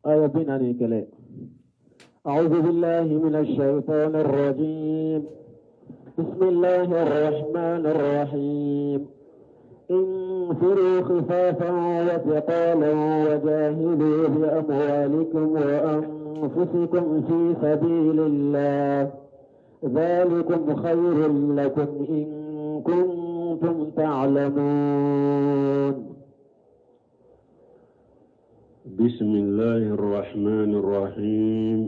Aya 41. أعوذ بالله من الشيطان الرجيم بسم الله الرحمن الرحيم انفروا خفافا وثقالا وجاهدوا بأموالكم وأنفسكم في سبيل الله ذلكم خير لكم إن كنتم تعلمون. بسم الله الرحمن الرحيم،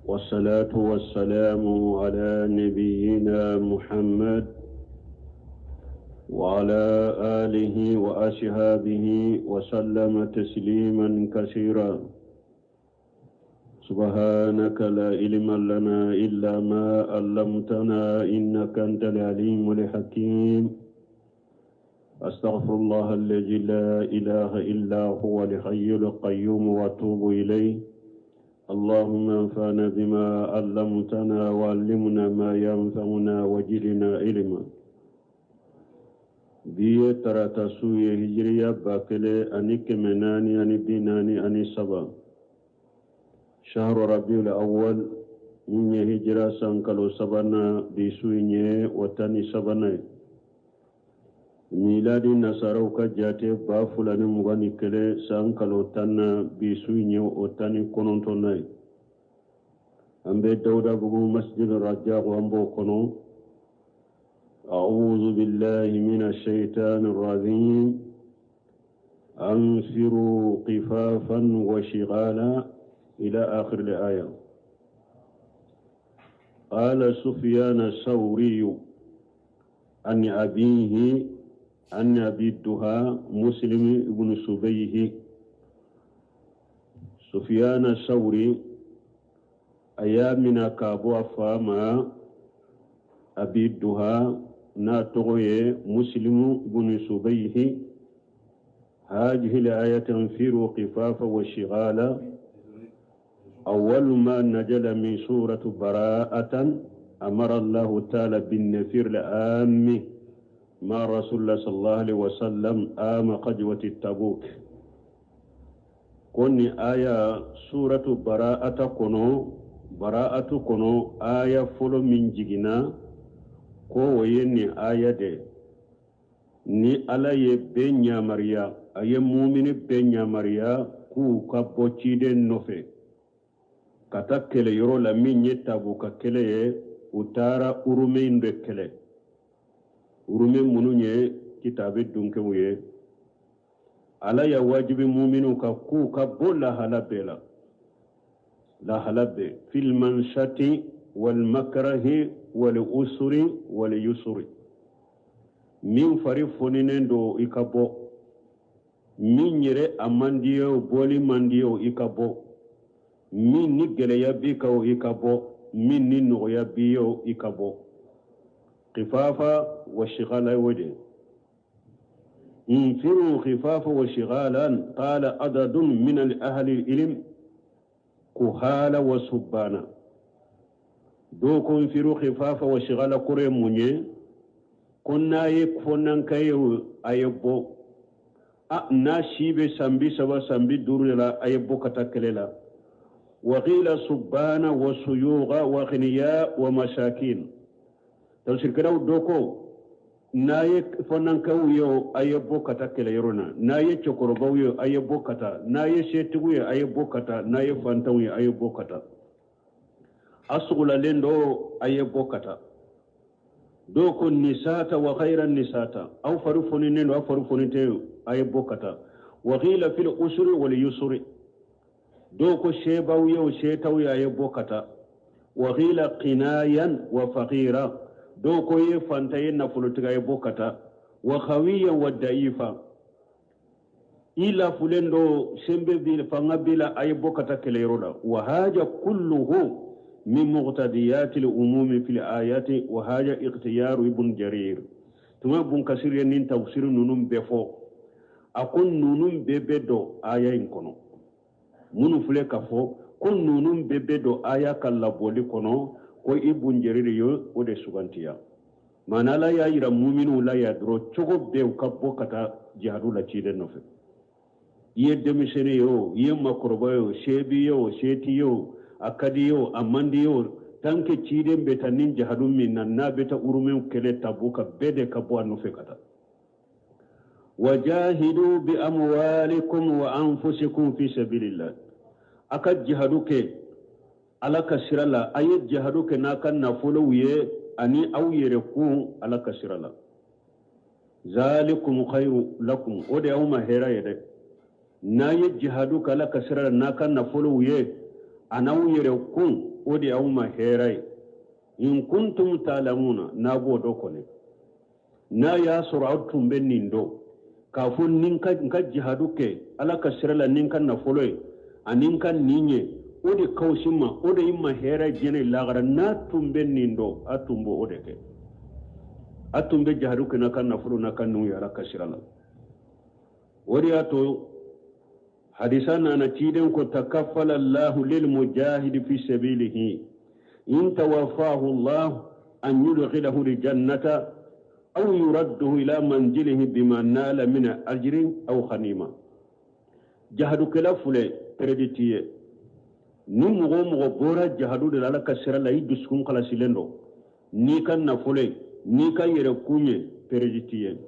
والصلاة والسلام على نبينا محمد وعلى آله وأصحابه وسلم تسليما كثيرا. سبحانك لا علم لنا إلا ما علمتنا إنك أنت العليم الحكيم. أستغفر الله الذي لا إله إلا هو الحي القيوم وأتوب إليه. اللهم انفعنا بما علمتنا وعلمنا ما ينفعنا وزدنا علما. Bi ye tarata su ye, hijiriya 1443, shahru rabiul awwal, min ye hijira san kalo sabanan, bi su in ye o 13nan ye. Miladi nasaraw ka jate, 2021 san kalo 10nan, bi su in ye o 19nan ye. An bɛ Dawudabugu masjid Rajaku, an b'o kɔnɔ. أعوذ بالله من الشيطان الرجيم. أنفروا خفافا وثقالا إلى آخر الآية. قال سفيان الثوري عن أبيه عن أبي الضحى مسلم بن سبيه. سفيان الثوري a y'a mina k'a bɔ a fa ma Abi Duha, n'a tɔgɔ ye Muslimu bun Subayihi: هذه الآية انفروا خفافا وثقالا أول ما نزل من سورة براءة. أمر الله تعالى بالنفير العام مع رسول الله صلى الله عليه وسلم عام غزوة التبوك. Ko nin aya suratu Bara'ata kɔnɔ, Bara'atu kɔnɔ, aya fɔlɔ min jiginna, ko o ye nin aya de ni Ala ye bɛɛ yamaruya, a ye mumini bɛɛ yamaruya k'u ka bɔ ciden nɔfɛ ka taa kɛlɛyɔrɔ la, min ye Tabuka kɛlɛ ye. U taara Urume de kɛlɛ, Urume minnu ye kitabe dunkew ye. Ala ya wajibi muminu ka k'u ka bɔ lahala bɛɛ la, lahala bɛɛ, fil manshati wal makrahi wal usri wal yusri. Min fari foninen don, i ka bɔ. Min yɛrɛ a man di ye o, bɔli man di ye o, i ka bɔ. Min ni gɛlɛya b'i kan o, i ka bɔ. Min ni nɔgɔya b'i ye o, i ka bɔ. Khifafa wa shigala, o de انفروا خفافا وثقالا. قال عدد من أهل العلم كهالا وشبانا. Dɔw ko انفروا خفافا وثقالا kɔrɔ ye mun ye? Ko n'a ye fɔnanka ye o, a ye bɔ. A n'a si bɛ san 30, san 50 de la, a ye bɔ ka taa kɛlɛ la. وقيل شبانا وشيوخ وأغنياء ومساكين. Tafsirikɛlaw dɔ ko n'a ye fɔnankaw ye o, a ye bɔ ka taa kɛlɛyɔrɔ na. N'a ye cɛkɔrɔbaw ye, a ye bɔ ka taa. N'a ye setigiw ye, a ye bɔ ka taa. N'a ye fantanw ye, a ye bɔ ka taa. A sugulalen dɔ, a ye bɔ ka taa. Dɔw ko nisata wa ghayra nisata, aw fari foninen don, aw fari fonin tɛ, a ye bɔ ka taa. وقيل في العسر واليسر. Dɔw ko sebaw ye o, setaw ye, a ye bɔ ka taa. وقيل غنيا وفقيرا. Dɔw ko ye fanta ye, nafolotigi, a ye bɔ ka taa. وقويا وضعيفا, i lafulen do, sembe b'i fanga b'i la, a ye bɔ ka taa kɛlɛyɔrɔ la. وهذا كله من مقتضيات العموم في الآيات، وهذا اختيار ابن جرير. Tuma Bun Kasir ye nin tafsir ninnu bɛɛ fɔ, a ko ninnu bɛɛ bɛ don aya in kɔnɔ. Minnu filɛ ka fɔ ko ninnu bɛɛ bɛ don aya ka labɔli kɔnɔ, ko Ibun Jarir ye o de sugantiya. Maana Ala y'a yira muminiw la ya dɔrɔn, cogo bɛɛ u ka bɔ ka taa jihadu la ciden nɔfɛ. I ye denmisɛnnin ye o, i ye makɔrɔba ye o, se b'i ye o, se t'i ye o, a ka di i ye o, a man di i ye o, tant que ciden bɛ taa ni jahadu min na, n'a bɛ taa urumiw kɛlɛ Tabuka, bɛɛ de ka bɔ a nɔfɛ ka taa. Wajahidu bi amwalikum wa anfusikum fi sabilillah. A ka jihadu kɛ Ala ka sira la, a ye jihadu kɛ n'a ka nafolow ye ani aw yɛrɛ kun Ala ka sira la. Zalikum khairu lakum, o de y'aw ma hɛrɛ ye dɛ. N'a ye jihadu kɛ Ala ka sira la n'a ka nafolow ye an'aw yɛrɛ kun, o de y'aw ma hɛrɛ ye. In kuntum ta'lamuna, n'a b'o dɔn kɔni. N'a y'a sɔrɔ aw tun bɛ nin dɔn k'a fɔ ni n ka jihadu kɛ Ala ka sira la ni n ka nafolo ye ani n ka nin ye, o de ka fisa n ma, o de ye n ma hɛrɛ diɲɛ ni lahara. N'a tun bɛ nin dɔn, a tun b'o de kɛ. A tun bɛ jihadu kɛ n'a ka nafolo n'a ka ninw ye Ala ka sira la. O de y'a to hadisa nana, ciden ko takafala Allahu lil mujahidi fi sabilihi in tawafahu Allah an yudkhilahu aljannata aw yuradduhu ila manzilihi bima nala min ajrin aw ghanima. Jahadukɛla filɛ, pɛrɛdi t'i ye. Ni mɔgɔ o mɔgɔ bɔra jahadu de la Ala ka sira la, i dusukun kalasilen don n'i ka nafolo ye, n'i ka yɛrɛkun ye, pɛrɛdi t'i ye.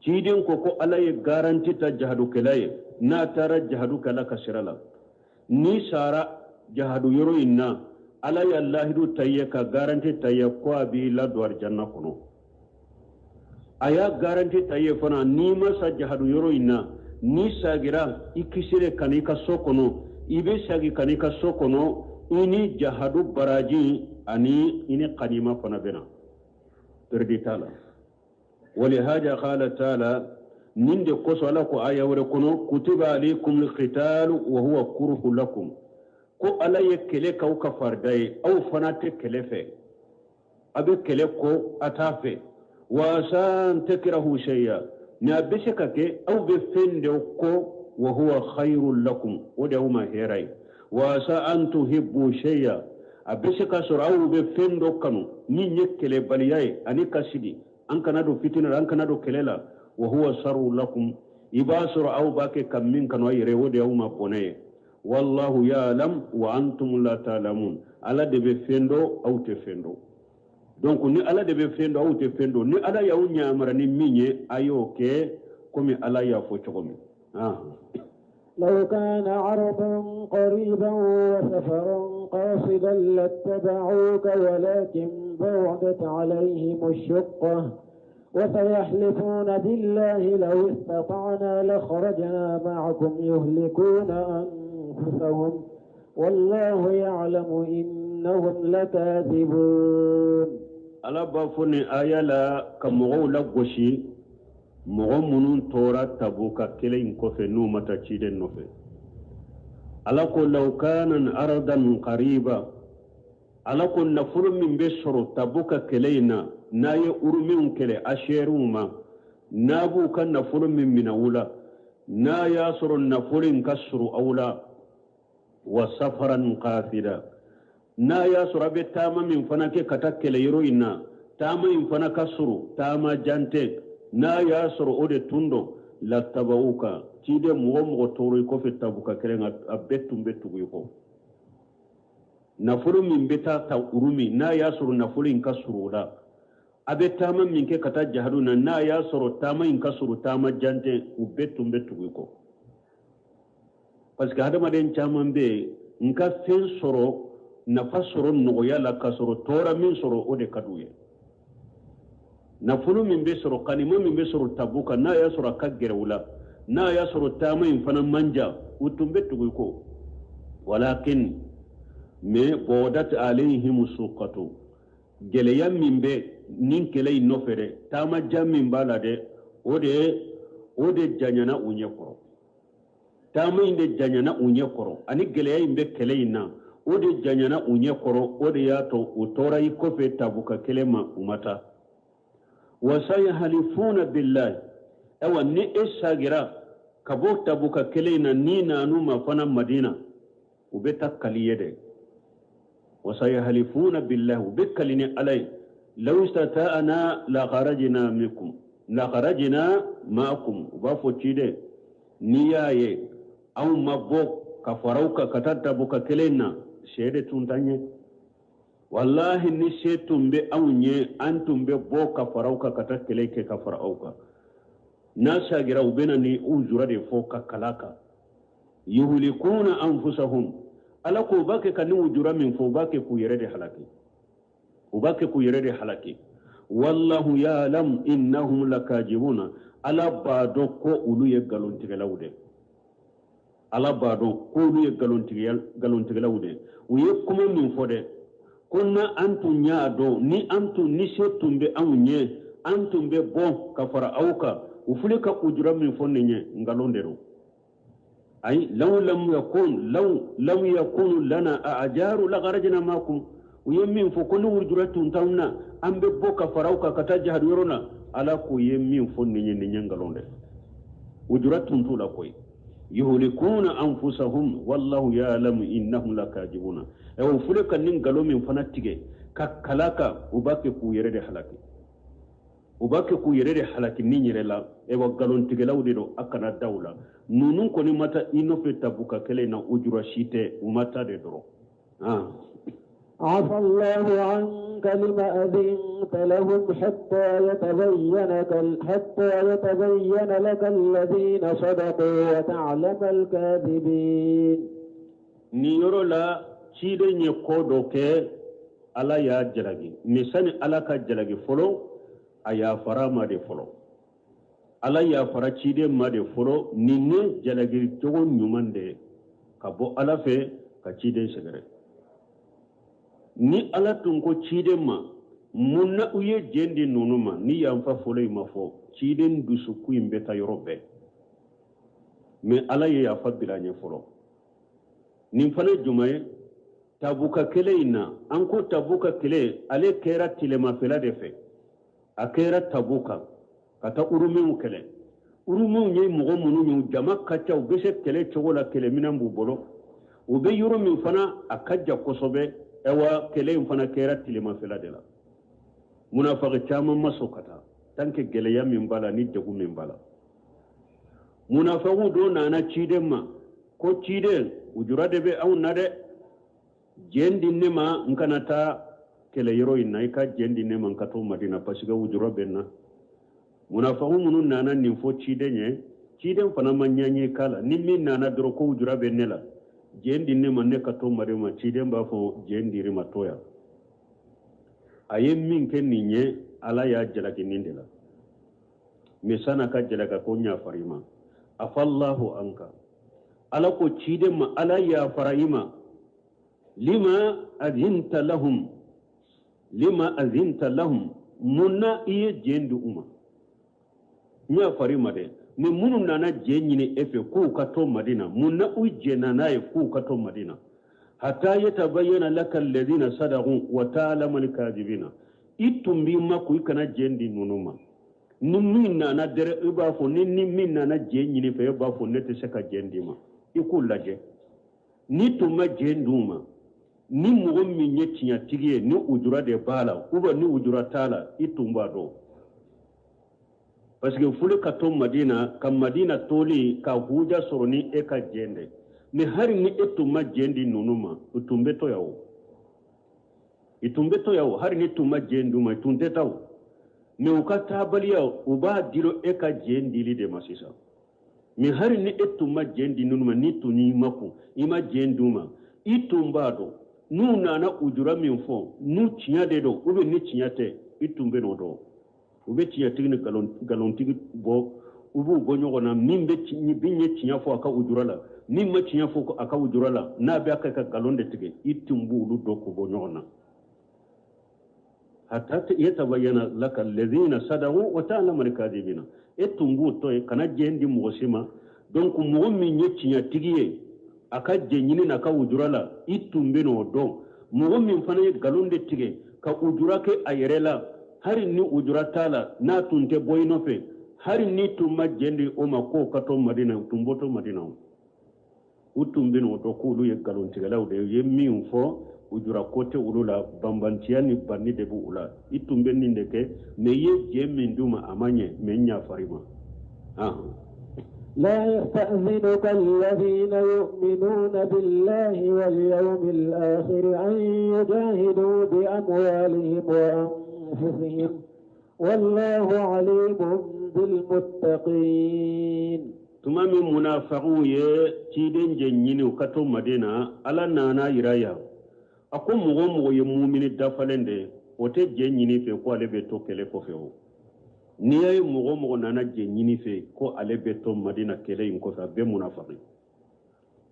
Ciden ko ko Ala ye garanti ta jahadukɛla ye, n'a taara jahadu kɛ Ala ka sira la, n'i sara jahadu yɔrɔ in na, Ala ya lahidu ta i ye ka garanti ta i ye ko a b'i ladon arijanna kɔnɔ. A y'a garanti ta i ye fana, n'i ma sa jahadu yɔrɔ in na, n'i sagira i kisilen ka n'i ka so kɔnɔ, i bɛ sagi ka n'i ka so kɔnɔ, i ni jahadu baraji ani i ni kanima fana bɛ na, pɛrɛdi t'a la. Walihaja qala taala, nin de kosɔn Ala ko aya wɛrɛ kɔnɔ, kutiba alaykum alqitalu wa huwa kurhu lakum, ko Ala ye kɛlɛ k'aw ka farida ye, aw fana tɛ kɛlɛ fɛ, a bɛ kɛlɛ ko a t'a fɛ. Wa asa an takrahu shay'a, ni a bɛ se ka kɛ aw bɛ fɛn dɔ kɔ, wa huwa khayrun lakum, o de aw ma hɛrɛ ye. Wa asa an tuhibbu shay'a, a bɛ se ka sɔrɔ aw bɛ fɛn dɔ kanu min ye kɛlɛbaliya ye ani ka sigi, an kana don fitina la, an kana don kɛlɛ la, wa huwa sharru lakum, i b'a sɔrɔ aw b'a kɛ ka min kanu aw yɛrɛ, o de y'aw ma bɔnɛ ye. Wallahu ya'lam wa antum la ta'lamun, Ala de bɛ fɛn dɔn, aw tɛ fɛn dɔn. Donc ni Ala de bɛ fɛn dɔn, aw tɛ fɛn dɔn, ni Ala y'aw ɲamara ni min ye, a y'o kɛ komi Ala y'a fɔ cogo min. لو كان عرضا قريبا وسفرا قاصدا لاتبعوك ولكن بعدت عليهم الشقة وسيحلفون بالله لو استطعنا لخرجنا معكم يهلكون أنفسهم والله يعلم إنهم لكاذبون. Ala b'a fɔ nin aya la ka mɔgɔw lagosi, mɔgɔ minnu tora Tabuka kɛlɛ in kɔfɛ, n'u ma taa ciden nɔfɛ. Ala ko law kana aradan qariba, Ala ko nafolo min bɛ sɔrɔ Tabuka kɛlɛ in na, n'a ye urumiw kɛlɛ asɛriw ma, n'a b'u ka nafolo min minɛ u la, n'a y'a sɔrɔ nafolo in ka surun aw la, wa safaran qasida, n'a y'a sɔrɔ a bɛ taama min fana kɛ ka taa kɛlɛyɔrɔ in na, taama in fana ka surun, taama jan tɛ, n'a y'a sɔrɔ o de tun don, lattabauka, ciden, mɔgɔ mɔgɔ tora i kɔfɛ Tabuka kɛlɛ kan, a bɛɛ tun bɛ tugu i kɔ. Nafolo min bɛ taa ta Urumi, n'a y'a sɔrɔ nafolo in ka surun o la, a bɛ taama min kɛ ka taa jahadu na, n'a y'a sɔrɔ taama in ka surun, taama jan tɛ, u bɛɛ tun bɛ tugu i kɔ. Parce que hadamaden caman bɛ yen, n ka fɛn sɔrɔ, nafa sɔrɔ nɔgɔya la, k'a sɔrɔ tɔɔrɔ min sɔrɔ, o de ka d'u ye. Nafolo min bɛ sɔrɔ, kanima min bɛ sɔrɔ Tabuka, n'a y'a sɔrɔ a ka gɛrɛ u la, n'a y'a sɔrɔ taama in fana man jan, u tun bɛ tugu i kɔ. Walakin mais ba'udat alayhim suqatu, gɛlɛya min bɛ nin kɛlɛ in nɔfɛ dɛ, taama jan min b'a la dɛ, o de janyana u ɲɛ kɔrɔ. Taama in de janyana u ɲɛ kɔrɔ, ani gɛlɛya in bɛ kɛlɛ in na, o de janyana u ɲɛ kɔrɔ. O de y'a to u tora i kɔfɛ Tabuka kɛlɛ ma, u ma taa. Wasayahalifuna billahi, ayiwa, ni e sagira ka bɔ Tabuka kɛlɛ in na, n'i nan'u ma fana Madina, u bɛ taa kali ye dɛ. Wasayahalifuna billahi, u bɛ kali ni Ala ye, law istata'ana la kharajna minkum la kharajna ma'akum. U b'a fɔ ciden. N'i y'a ye anw ma bɔ ka fara u kan ka taa Tabuka kɛlɛ in na, se de tun t'an ye. Walahi ni se tun bɛ anw ye, an tun bɛ bɔ ka fara u kan ka taa kɛlɛ kɛ ka fara aw kan. N'a sagira u bɛna ni ujura de fɔ ka kala kan. Yuhulikuna anfusahum, Ala ko u b'a kɛ ka ni ujura min fɔ, u b'a kɛ k'u yɛrɛ de halaki. U b'a kɛ k'u yɛrɛ de halaki. Wallahu ya'lam innahum lakajibuna, Ala b'a dɔn ko olu ye nkalontigɛlaw de. Ala b'a dɔn ko olu ye nkalontigɛlaw de. U ye kuma min fɔ dɛ, ko na an tun y'a dɔn, ni an tun ni se tun bɛ anw ye, an tun bɛ bɔ ka fara aw kan. U filɛ ka ujura min fɔ nin ye, nkalon de don. Ayi, law lam yakun law lam yakun lana ajaru la kharajna makum. U ye min fɔ ko ni ujura tun t'anw na, an bɛ bɔ ka fara aw kan ka taa jihadu yɔrɔ la. Ala k'u ye min fɔ nin ye, nin ye nkalon de. Ujura tun t'u la koyi. Yuhulikuna anfusahum wallahu ya'lamu innahum lakajibuna. U filɛ ka nin nkalon min fana tigɛ ka kala kan, u b'a kɛ k'u yɛrɛ de halaki. U b'a kɛ k'u yɛrɛ de halaki ni yɛrɛ la. Ayiwa, nkalontigɛlaw de don, a kana da u la. Ninnu kɔni ma taa i nɔfɛ Tabuka kɛlɛ in na, ujura si tɛ, u ma taa de dɔrɔn. عفا الله عنك لما أذنت لهم حتى يتبين لك الذين صدقوا وتعلم الكاذبين. Nin yɔrɔ la, ciden ye ko dɔ kɛ, Ala y'a jalaki. Mais sani Ala ka jalaki fɔlɔ, a yafara ma de fɔlɔ. Ala yafara ciden ma de fɔlɔ. Nin ye jalaki cogo ɲuman de ye ka bɔ Ala fɛ ka ciden sɛgɛrɛ. Ni Ala tun ko ciden ma mun na u ye jɛn di ninnu ma, ni yanfa fɔlɔ in ma fɔ, ciden dusukun in bɛ taa yɔrɔ bɛɛ. Mais Ala ye yafa bila ɲɛ fɔlɔ. Nin fana ye jumɛn ye? Tabuka kɛlɛ in na, an ko Tabuka kɛlɛ ale kɛra tilemafɛla de fɛ. A kɛra Tabuka ka taa Urumiw kɛlɛ. Urumiw ye mɔgɔ minnu ye, jama ka ca, u bɛ se kɛlɛ cogo la, kɛlɛminɛn b'u bolo. U bɛ yɔrɔ min fana, a ka jan kosɛbɛ. Ayiwa, kɛlɛ in fana kɛra tilemafɛla de la. Munafaki caman ma sɔn ka taa, tant que gɛlɛya min b'a la ni degun min b'a la. Munafakiw dɔ nana ciden ma ko ciden, ujura de bɛ anw na dɛ, jɛn di ne ma n kana taa kɛlɛ yɔrɔ in na, i ka jɛn di ne ma n ka to Madina, parce que ujura bɛ n na. Munafakiw minnu nana nin fɔ ciden ye, ciden fana ma ɲɛɲɛ k'a la. Ni min nana dɔrɔn ko ujura bɛ ne la, jɛn di ne ma ne ka to Madina, ciden b'a fɔ jɛn dir'i ma, to yan. A ye min kɛ nin ye, Ala y'a jalaki nin de la. Mais san'a ka jalaki, ko n yafara i ma. Afallahu anka, Ala ko ciden ma, Ala yafara i ma. Lima azinta lahum, lima azinta lahum, mun na i ye jɛn di u ma? N yafara i ma dɛ. Ni minnu nana jɛn ɲini e fɛ k'u ka to Madina, mun na u jɛnna n'a ye k'u ka to Madina? Hatta yatabayyana laka alladhina sadaqu wa ta'lama al-kadhibina. I tun b'i makun, i kana jɛn di ninnu ma. Ni min nana dɛrɛ, i b'a fɔ ni min nana jɛn ɲini fɛ, e b'a fɔ ne tɛ se ka jɛn d'i ma. I k'u lajɛ. Ni tun ma jɛn d'u ma, ni mɔgɔ min ye tiɲɛtigi ye, ni ujura de b'a la ou bien ni ujura t'a la, i tun b'a dɔn. Parce que fulu ka to Madina, ka Madina toli ka huja sɔrɔ ni e ka jɛn de. Mais hali ni e tun ma jɛn di ninnu ma, u tun bɛ to yan o. I tun bɛ to yan o. Hali ni tun ma jɛn d'u ma, i tun tɛ taa o. Mais u ka taabaliya, u b'a dilo e ka jɛn dili de ma sisan. Mais hali ni e tun ma jɛn di ninnu ma, ni tun y'i makun, i ma jɛn d'u ma, i tun b'a dɔn n'u nana ujura min fɔ, n'u tiɲɛ de don ou bien ni tiɲɛ tɛ, i tun bɛ n'o dɔn. U bɛ tiɲɛtigi ni nkalontigɛ bɔ, u b'u bɔ ɲɔgɔn na. Min bɛ min ye tiɲɛ fɔ a ka ujura la, min ma tiɲɛ fɔ a ka ujura la, n'a bɛ kɛ ka nkalon de tigɛ, i tun b'olu dɔn k'u bɔ ɲɔgɔn na. Hatta yatabayyana laka alladhina sadaqu wa ta'lama al-kadhibina. E tun b'u to yen, kana jɛn di mɔgɔ si ma. Donc mɔgɔ min ye tiɲɛtigi ye a ka jɛn ɲini n'a ka ujura la, i tun bɛ n'o dɔn. Mɔgɔ min fana ye nkalon de tigɛ ka ujura kɛ a yɛrɛ la, hali ni ujura t'a la, n'a tun tɛ bɔ i nɔfɛ, hali ni tun ma jɛn di o ma k'o ka to Madina, u tun bɔ to Madina. U tun bɛ n'o dɔn k'olu ye nkalontigɛlaw de ye. U ye min fɔ, ujura ko tɛ olu la, banbantiya ni banni de b'u la. I tun bɛ nin de kɛ, mais i ye jɛn min d'u ma, a ma ɲɛ, mais n yafara i ma. لا يستأذنك الذين يؤمنون بالله واليوم الآخر أن يجاهدوا بأموالهم وأنفسهم والله عليم بالمتقين. Tuma min munafagiw ye ciden jɛ ɲini u ka to Madina, Ala nana yira yan, a ko mɔgɔ o mɔgɔ ye mumini dafalen de ye, o tɛ jɛ ɲini fɛ ko ale bɛ to kɛlɛ kɔfɛ. O n'i y'a ye mɔgɔ o mɔgɔ nana jɛ ɲini fɛ ko ale bɛ to Madina kɛlɛ in kɔfɛ, a bɛɛ munafagi.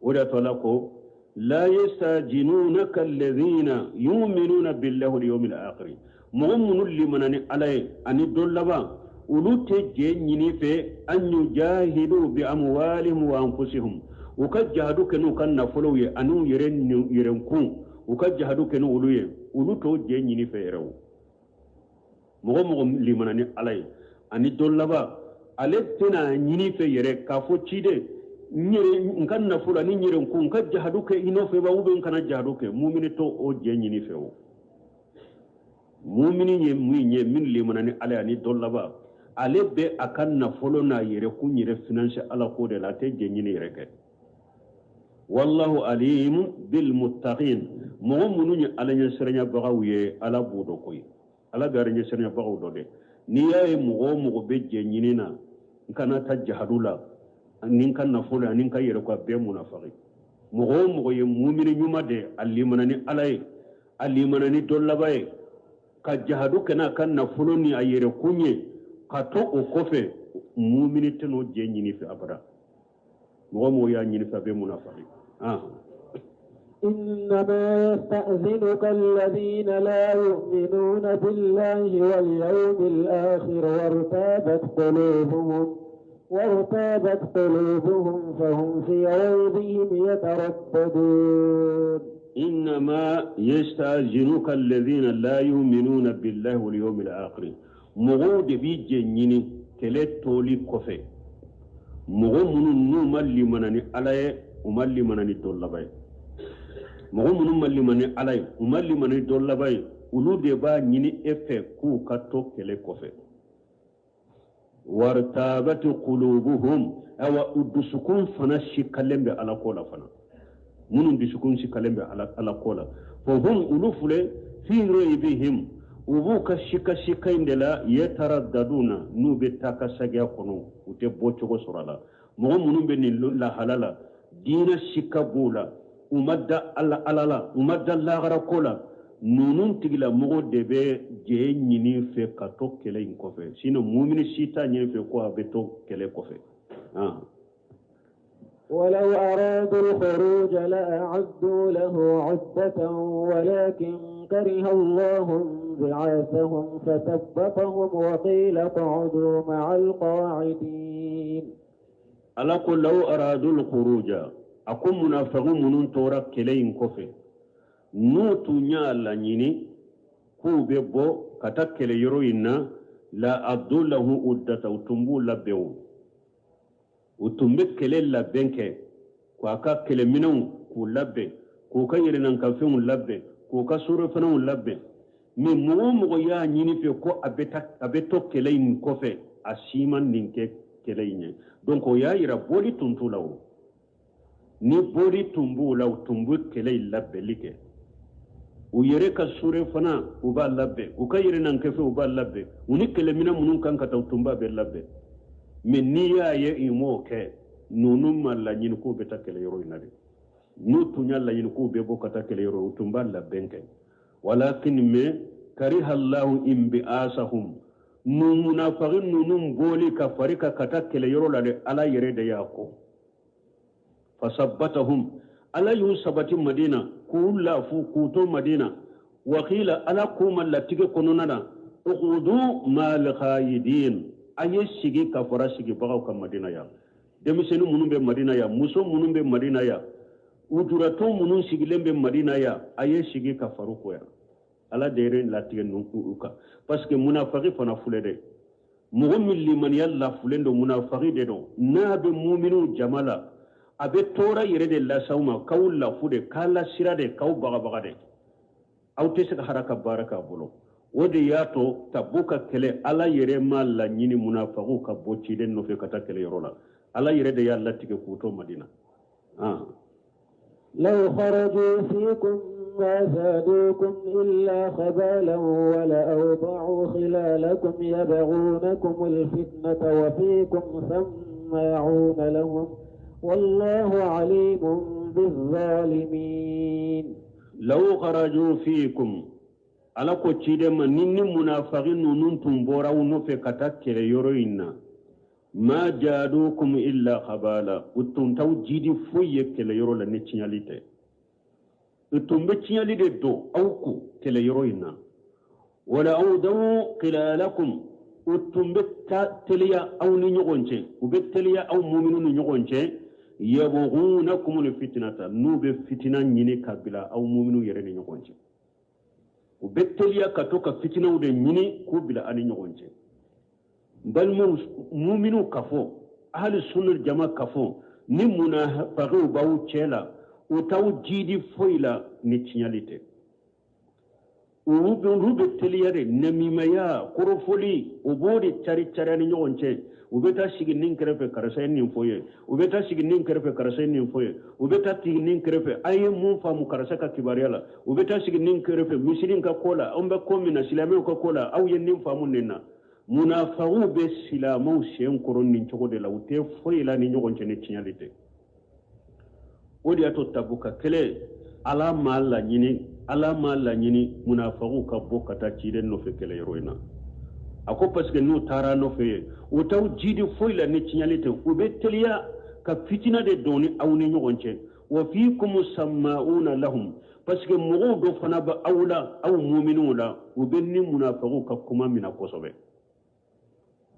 O de y'a to Ala ko la yastajinunaka alladhina yu'minuna billahi wal yawmil akhir, mɔgɔ minnu limana ni Ala ye ani don laban, olu tɛ jɛ ɲini fɛ an yujahidu bi amwalihim wa anfusihim, u ka jahadu kɛ n'u ka nafolow ye ani u yɛrɛ yɛrɛkun, u ka jahadu kɛ n'olu ye, olu t'o jɛ ɲini fɛ yɛrɛ. O mɔgɔ mɔgɔ limana ni Ala ye ani don laban, ale tɛna ɲini fɛ yɛrɛ k'a fɔ ciden, n yɛrɛ, n ka nafolo ani n yɛrɛ kun, n ka jahadu kɛ i nɔfɛ ba, ou bien n kana jahadu kɛ. Mumini t'o o jɛ ɲini fɛ. O mumini ye min ye, min limana ni Ala ye ani don laban, ale bɛ a ka nafolo n'a yɛrɛ kun yɛrɛ finance Ala ko de la, a tɛ jɛ ɲini yɛrɛ kɛ. Wallahu alimu bil muttaqin, mɔgɔ minnu ye Ala ɲɛsiranyabagaw ye, Ala b'u dɔn koyi. Ala bɛ Ala ɲɛsiranyabagaw dɔn dɛ. N'i y'a ye mɔgɔ o mɔgɔ bɛ jɛ ɲini na n kana taa jahadu la ni n ka nafolo ani n ka yɛrɛ ko, a bɛɛ munafagi. Mɔgɔ o mɔgɔ ye mumini ɲuman de, a limana ni Ala ye, a limana ni don laban ye, ka jahadu kɛ n'a ka nafolo ni a yɛrɛ kun ye ka to o kɔfɛ, mumini tɛ n'o jɛ ɲini fɛ abada. Mɔgɔ mɔgɔ y'a ɲini fɛ, a bɛ munafagi. إنما يستأذنك الذين لا يؤمنون بالله واليوم الآخر وارتابت قلوبهم فهم في ريبهم يترددون. إنما يستأذنك الذين لا يؤمنون بالله واليوم الآخر, mɔgɔw de b'i jɛ ɲini kɛlɛ toli kɔfɛ, mɔgɔ minnu n'u ma limana ni Ala ye, u ma limana ni don laban ye. Mɔgɔ minnu ma limana ni Ala ye, u ma limana ni don laban ye, olu de b'a ɲini e fɛ k'u ka to kɛlɛ kɔfɛ. Wartabati qulubuhum, awa u dusukun fana sikalen bɛ Ala ko la fana. Minnu dusukun sikalen bɛ Ala ko la, fahum, olu filɛ, fi raybihim, u b'u ka sika sika in de la, yataraddaduna, n'u bɛ taa ka sagiya kɔnɔ, u tɛ bɔ cogo sɔrɔ a la. Mɔgɔ minnu bɛ nin lahala la, diinɛ sika b'u la, u ma da Ala la, u ma da lahara ko la, ninnu tigilamɔgɔ de bɛ jɛ ɲini fɛ ka to kɛlɛ in kɔfɛ. Sinon mumini si t'a ɲini fɛ ko a bɛ to kɛlɛ kɔfɛ. ولو أرادوا الخروج لأعدوا له عدة ولكن كره الله انبعاثهم فثبطهم وقيل اقعدوا مع القاعدين. Ala ko law aradul khuruja, a ko munafiki minnu tora kɛlɛ in kɔfɛ, n'u tun y'a laɲini k'u bɛ bɔ ka taa kɛlɛ yɔrɔ in na, la addu lahu uddata, u tun b'u labɛn. O u tun bɛ kɛlɛ labɛn kɛ, k'a ka kɛlɛminɛnw k'u labɛn, k'u ka yɛlɛnnakanfɛnw labɛn, k'u ka surafanaw labɛn. Mais mɔgɔ o mɔgɔ y'a ɲini fɛ ko a bɛ taa, a bɛ to kɛlɛ in kɔfɛ, a si ma nin kɛ kɛlɛ in ye. Donc o y'a yira bɔli tun t'u la. O ni bɔli tun b'u la, u tun bɛ kɛlɛ in labɛnli kɛ, u yɛrɛ ka surafana u b'a labɛn, u ka yɛrɛnankɛfɛn u b'a labɛn, u ni kɛlɛminɛ minnu kan ka taa, u tun b'a bɛɛ labɛn. Mais n'i y'a ye i m'o kɛ, ninnu ma laɲini k'u bɛ taa kɛlɛ yɔrɔ in na dɛ. N'u tun y'a laɲini k'u bɛ bɔ ka taa kɛlɛ yɔrɔ, u tun b'a labɛn kɛ. Walakin, mais kariha Allahu inbi'asahum, nu munafagi ninnu bɔli ka fari ka taa kɛlɛ yɔrɔ la dɛ, Ala yɛrɛ de y'a kɔ. Fasabbatahum, Ala y'u sabati Madina, k'u lafu k'u to Madina. Wakila, Ala k'u ma latigɛ kɔnɔna na, uqudu mal khayidin, a ye sigi ka fara sigibagaw ka Madina yan. Denmisɛnnin minnu bɛ Madina yan, muso minnu bɛ Madina yan, ujuratɔ minnu sigilen bɛ Madina yan, a ye sigi ka faru kɔ yan. Ala de yɛrɛ latigɛ ninnu u kan, parce que munafaki fana filɛ dɛ, mɔgɔ min limaniya lafulen don, munafaki de don. N'a bɛ muminiw jama la, a bɛ tɔɔrɔ yɛrɛ de las'aw ma, k'aw lafu de, k'a lasira de, k'aw bagabaga de, aw tɛ se ka haraka baara k'a bolo. O de y'a to Tabuka kɛlɛ, Ala yɛrɛ ma laɲini munafagiw ka bɔ ciden nɔfɛ ka taa kɛlɛyɔrɔ la. Ala yɛrɛ de y'a latigɛ k'u to Madina. لو خرجوا فيكم ما زادوكم إلا خبالا ولأوضعوا خلالكم يبغونكم الفتنة وفيكم سماعون لهم والله عليم بالظالمين. لو خرجوا فيكم Ala ko ciden ma ni ni munafaki ninnu tun bɔra aw nɔfɛ ka taa kɛlɛ yɔrɔ in na, ma jadukum illa khabala, u tun t'aw jidi foyi ye kɛlɛ yɔrɔ la ni tiɲɛli tɛ. U tun bɛ tiɲɛli de don aw kun kɛlɛ yɔrɔ in na. Wala awdaw khilalakum, u tun bɛ teliya aw ni ɲɔgɔn cɛ, u bɛ teliya aw muminu ni ɲɔgɔn cɛ, yabghunakum alfitnata, n'u bɛ fitina ɲini ka bila aw muminu yɛrɛ ni ɲɔgɔn cɛ. U bɛ teliya ka to ka fitinaw de ɲini k'u bila an ni ɲɔgɔn cɛ. N balimaw muminu ka fɔ, ahali sunna jama ka fɔ, ni munafakiw b'aw cɛ la, u t'aw jidi foyi la ni tiɲɛli tɛ. Olu bɛ teliya de namimaya kɔrɔfɔli, u b'o de cari cari ni ɲɔgɔn cɛ. U bɛ taa sigi nin kɛrɛfɛ, karisa ye nin fɔ ye. U bɛ taa sigi nin kɛrɛfɛ, karisa ye nin fɔ ye. U bɛ taa sigi nin kɛrɛfɛ, a ye mun faamu karisa ka kibaruya la. U bɛ taa sigi nin kɛrɛfɛ, misiri ka ko la, anw bɛ ko min na, silamɛw ka ko la, aw ye nin faamu nin na. Munafagiw bɛ silamɛw sen kɔrɔ nin cogo de la, u tɛ foyi la ni ɲɔgɔn cɛ ni tiɲɛli tɛ. O de y'a to Tabuka kɛlɛ, Ala m'a laɲini, Ala m'a laɲini munafagiw ka bɔ ka taa ciden nɔfɛ kɛlɛ yɔrɔ in na. A ko parce que n'u taara nɔfɛ ye, u t'aw jidi foyi la ni tiɲɛli tɛ. U bɛ teliya ka fitina de don ni aw ni ɲɔgɔn cɛ. Wa fiikum sama'una lahum, parce que mɔgɔw dɔ fana bɛ aw la, aw muminuw la, u bɛ ni munafagiw ka kuma mina kosɛbɛ.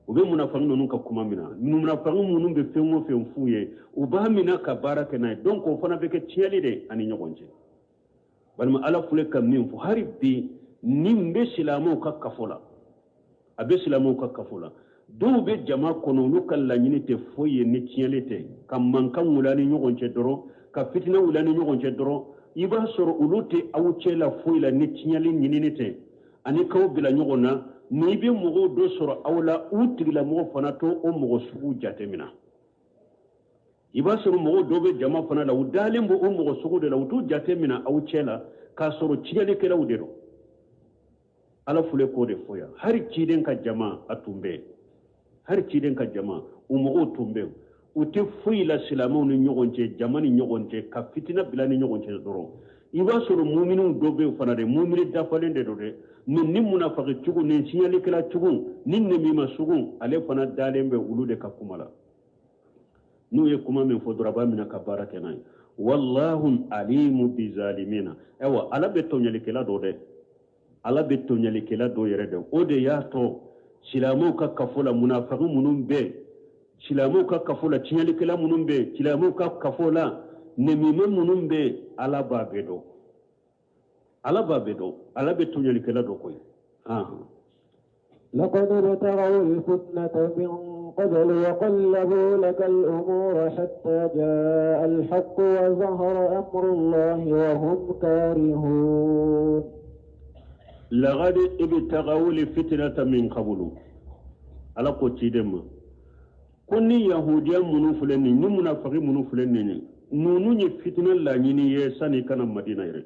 U bɛ munafagi ninnu ka kuma mina. Munafagi minnu bɛ fɛn o fɛn f'u ye, u b'a mina ka baara kɛ n'a ye. Donc o fana bɛ kɛ tiɲɛli de ani ɲɔgɔn cɛ. Balima, Ala filɛ ka min fɔ hali bi, nin bɛ silamɛw ka kafo la, a bɛ silamɛw ka kafo la. Dɔw bɛ jama kɔnɔ, olu ka laɲini tɛ foyi ye ni tiɲɛli tɛ, ka mankan wuli ni ɲɔgɔn cɛ dɔrɔn, ka fitina wuli ni ɲɔgɔn cɛ dɔrɔn. I b'a sɔrɔ olu tɛ aw cɛ la foyi la ni tiɲɛli ɲinini tɛ, ani k'aw bila ɲɔgɔn na. N'i bɛ mɔgɔw dɔ sɔrɔ aw la, u tigilamɔgɔ fana to o mɔgɔ sugu jateminɛ. I b'a sɔrɔ mɔgɔw dɔ bɛ jama fana la, u dalen bɛ o mɔgɔ sugu de la, u t'u jateminɛ aw cɛ la k'a sɔrɔ tiɲɛlikɛlaw de don. Ala filɛ k'o de fɔ yan. Hali ciden ka jama a tun bɛ yen, hali ciden ka jama u mɔgɔw tun bɛ yen, u tɛ foyi la silamɛw ni ɲɔgɔn cɛ, jama ni ɲɔgɔn cɛ, ka fitina bila ni ɲɔgɔn cɛ dɔrɔn. I b'a sɔrɔ muminiw dɔ bɛ yen fana dɛ, mumini dafalen de don dɛ, mais ni munafaki cogo, ni tiɲɛlikɛla cogo, ni nemima sugu, ale fana dalen bɛ olu de ka kuma la. N'u ye kuma min fɔ dɔrɔn, a b'a minɛ ka baara kɛ n'a ye. Wallahu alimu bizalimina. Ayiwa, Ala bɛ tɔɲɔlikɛla dɔn dɛ, Ala bɛ tɔɲɔlikɛla dɔn yɛrɛ dɛ. O de y'a to silamɛw ka kafo la, munafaki minnu bɛ silamɛw ka kafo la, tiɲɛlikɛla minnu bɛ silamɛw ka kafo la, nemima minnu bɛ, Ala b'a bɛɛ dɔn, Ala b'a bɛɛ dɔn, Ala bɛ tɔɲɔlikɛla dɔn koyi. لقد ابتغوا الفتنة من قبل وقلبوا لك الأمور حتى جاء الحق وظهر أمر الله وهم كارهون. لقد ابتغوا الفتنة من قبل. Ala ko ciden ma ko ni yahudiya minnu filɛ nin, ni munafaki minnu filɛ nin, ninnu ye fitina laɲini ye sani ka na Madina yɛrɛ.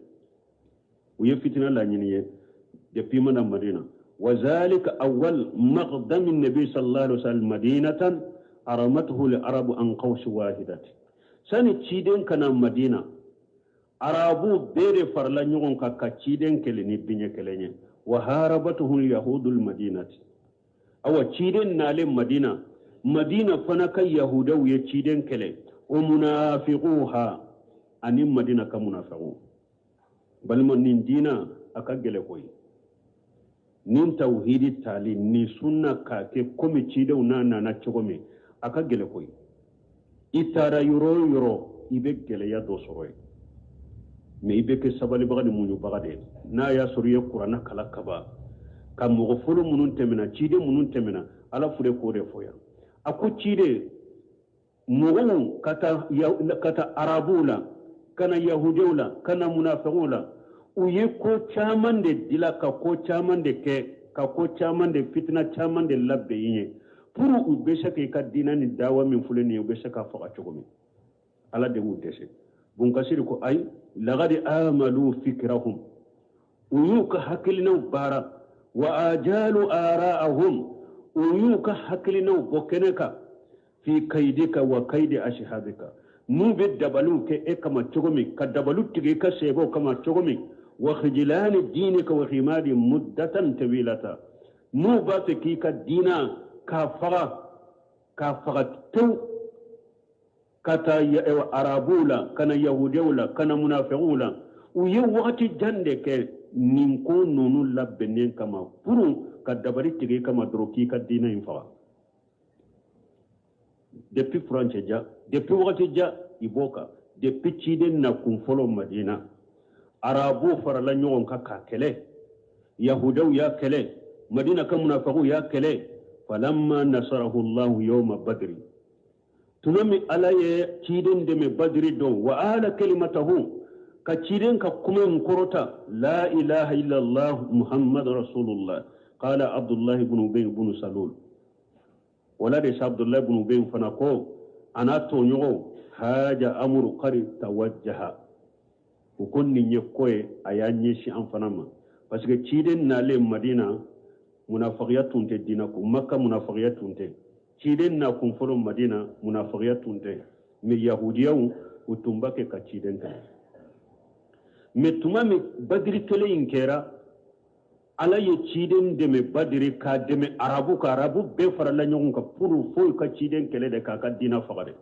U ye fitina laɲini ye depuis ma na Madina. وذلك أول مقدم النبي صلى الله عليه وسلم مدينة أرمته العرب عن قوس واحدة. Sani ciden ka na Madina, arabu bɛɛ de farala ɲɔgɔn kan ka ciden kɛlɛ ni biɲɛ kelen ye. وحاربته اليهود المدينة. Awa, ciden nalen Madina, Madina fana ka yahudaw ye ciden kɛlɛ, ومنافقوها, ani Madina ka munafiqu. Balima, nin diina a ka gɛlɛ koyi. Nin tawhidi tali ni sunna k'a kɛ komi cidenw n'a nana cogo min, a ka gɛlɛ koyi. I taara yɔrɔ o yɔrɔ, i bɛ gɛlɛya dɔ sɔrɔ yen, mais i bɛ kɛ sabalibaga ni muɲubaga de ye. N'a y'a sɔrɔ i ye kuranna kala kaba ka mɔgɔ fɔlɔ minnu tɛmɛna, ciden minnu tɛmɛna, Ala fure k'o de fɔ yan. A ko ciden mɔgɔw ka taa arabuw la, ka na yahudiw la, ka na munafiqw la, u ye ko caman de dila, ka ko caman de kɛ, ka ko caman de fitina caman de labɛn i ye. Pour u bɛ se k'i ka diinɛ ni dawa min filɛ nin ye, u bɛ se k'a faga cogo min, Ala de b'u dɛsɛ. Bunkasiri ko ayi, lagadi amalu fikirahum, u y'u ka hakilinaw baara, wa ajalu ara'ahum, u y'u ka hakilinaw bɔ kɛnɛ kan, fi kaidika wa kaidi ashabika, n'u bɛ dabaliw kɛ e kama cogo min, ka dabaliw tigɛ i ka sebaw kama cogo min, wa khijilani diinika wa himadi muddatan tawilata, n'u b'a fɛ k'i ka diina k'a faga, k'a faga tewu, ka taa Arabuw la, ka na Yahudiyaw la, ka na munafigiw la. U ye wagati jan de kɛ nin ko ninnu labɛnnen kama pour ka dabali tigɛ i kama dɔrɔn k'i ka diinɛ in faga. Depuis furancɛ jan, depuis wagati jan i b'o kan, depuis ciden nakun fɔlɔ Madina, Arabuw farala ɲɔgɔn kan k'a kɛlɛ, Yahudaw y'a kɛlɛ, Madina ka munafigiw y'a kɛlɛ. Falamma nasarahu Allahu yawma Badri, tuma min Ala ye ciden dɛmɛ Badiri don, wa ala kalimatahu, ka ciden ka kuma in kɔrɔta, la ilaha illallah Muhammad rasulullah, qala Abdullahi ibn Ubay ibn Salul. Wala de sa Abdullahi ibn Ubay fana ko a n'a tɔɲɔgɔnw, haja amuru qad tawajjaha, u ko nin ye ko ye a y'a ɲɛsin an fana ma, parce que ciden nalen Madina, munafagiya tun tɛ diina ko Maka, munafagiya tun tɛ. Ciden na kun fɔlɔ Madina, munafagiya tun tɛ, mais Yahudiyaw u tun b'a kɛ ka ciden kɛlɛ. Mais tuma min Badiri kɛlɛ in kɛra, Ala ye ciden dɛmɛ Badiri, k'a dɛmɛ Arabu ka, Arabu bɛɛ farala ɲɔgɔn kan pour foyi ka ciden kɛlɛ de, k'a ka diina faga de.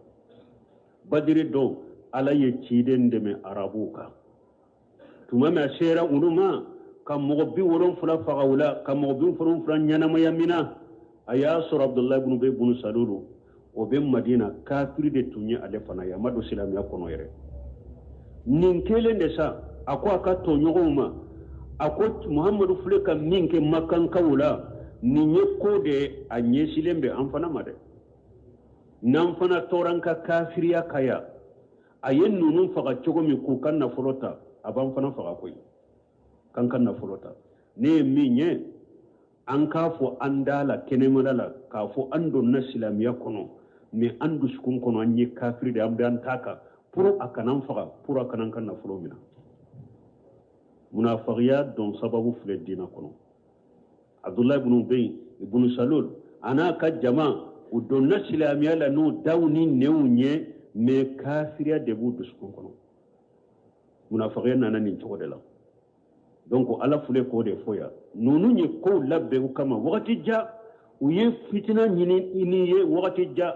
Badiri don, Ala ye ciden dɛmɛ Arabuw kan. Tuma min a sera olu ma ka mɔgɔ 70 faga u la, ka mɔgɔ 70 ɲɛnamaya mina, a y'a sɔrɔ Abudulayi ibn Ubay ibn Salulu, o bɛ Madina, kafiri de tun ye ale fana ye, a ma don silamɛya kɔnɔ yɛrɛ. Nin kelen de sa, a ko a ka tɔɲɔgɔnw ma, a ko Muhamadu filɛ ka min kɛ Makankaw la, nin ye ko de ye a ɲɛsilen bɛ an fana ma dɛ. N'an fana tora an ka kafiriya kan yan, a ye ninnu faga cogo min k'u ka nafolo ta, a b'an fana faga koyi k'an ka nafolo ta. Ne ye min ye, an k'a fɔ an da la, kɛnɛmala la, k'a fɔ an donna silamɛya kɔnɔ, mais an dusukun kɔnɔ an ye kafiri de, an bɛ an ta kan pour a kana an faga, pour a kana an ka nafolo minɛ. Munafagiya don sababu filɛ diinɛ kɔnɔ. Abdulayi ibn Ubay ibn Salul a n'a ka jama, u donna silamɛya la n'u daw ni nɛnw ye, mais kafiriya de b'u dusukun kɔnɔ. Munafagiya nana nin cogo de la. Donc Ala filɛ k'o de fɔ yan. Ninnu ye kow labɛn u kama wagati jan, u ye fitina ɲini n'i ye wagati jan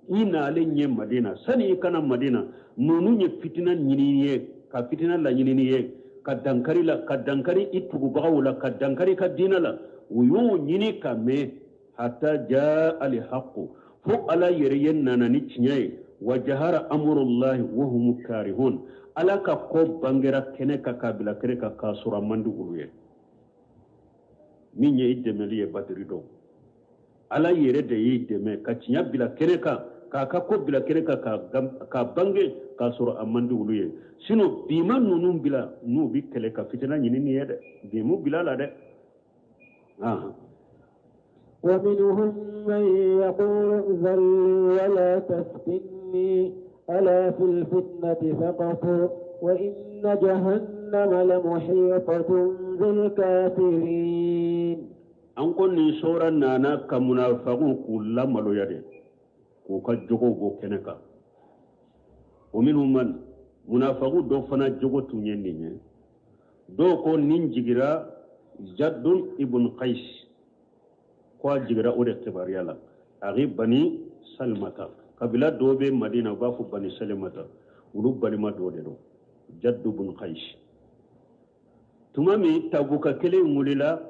i nalen ye Madina. Sani i ka na Madina, ninnu ye fitina ɲini i ye, ka fitina laɲini n'i ye, ka dankari la, ka dankari i tugubagaw la, ka dankari i ka diinɛ la. U y'o ɲini ka mɛn, hata jaa alhaqu, fo Ala yɛrɛ ye nana ni tiɲɛ ye, wa jahara amurullahi wa hum karihun, Ala ka ko bangera kɛnɛ kan, k'a bila kɛnɛ kan, k'a sɔrɔ a man di olu ye. Min ye i dɛmɛli ye Badiri don, Ala yɛrɛ de y'i dɛmɛ ka tiɲɛ bila kɛnɛ kan, k'a ka ko bila kɛnɛ kan, k'a bange k'a sɔrɔ a man di olu ye. Sinon bi ma ninnu bila n'u bi kɛlɛ ka fitina ɲini nin ye dɛ, bi m'u bila la dɛ. ومنهم من يقول ائذن لي ولا تفتني ألا في الفتنة سقطوا وإن جهنم لمحيطة بالكافرين. An ko nin sora nana ka munafagiw k'u lamaloya de, k'u ka jogow bɔ kɛnɛ kan. O minnu man munafagiw dɔ fana jogo tun ye nin ye. Dɔw ko nin jigira Jadun ibn Qais, ko a jigira o de kibaruya la, akhi Bani Salimata, kabila dɔw bɛ Madina, u b'a fɔ Bani Salimata, olu balima dɔ de don, Jaddu ibn Qais. Tuma min Tabuka kɛlɛ in wulila,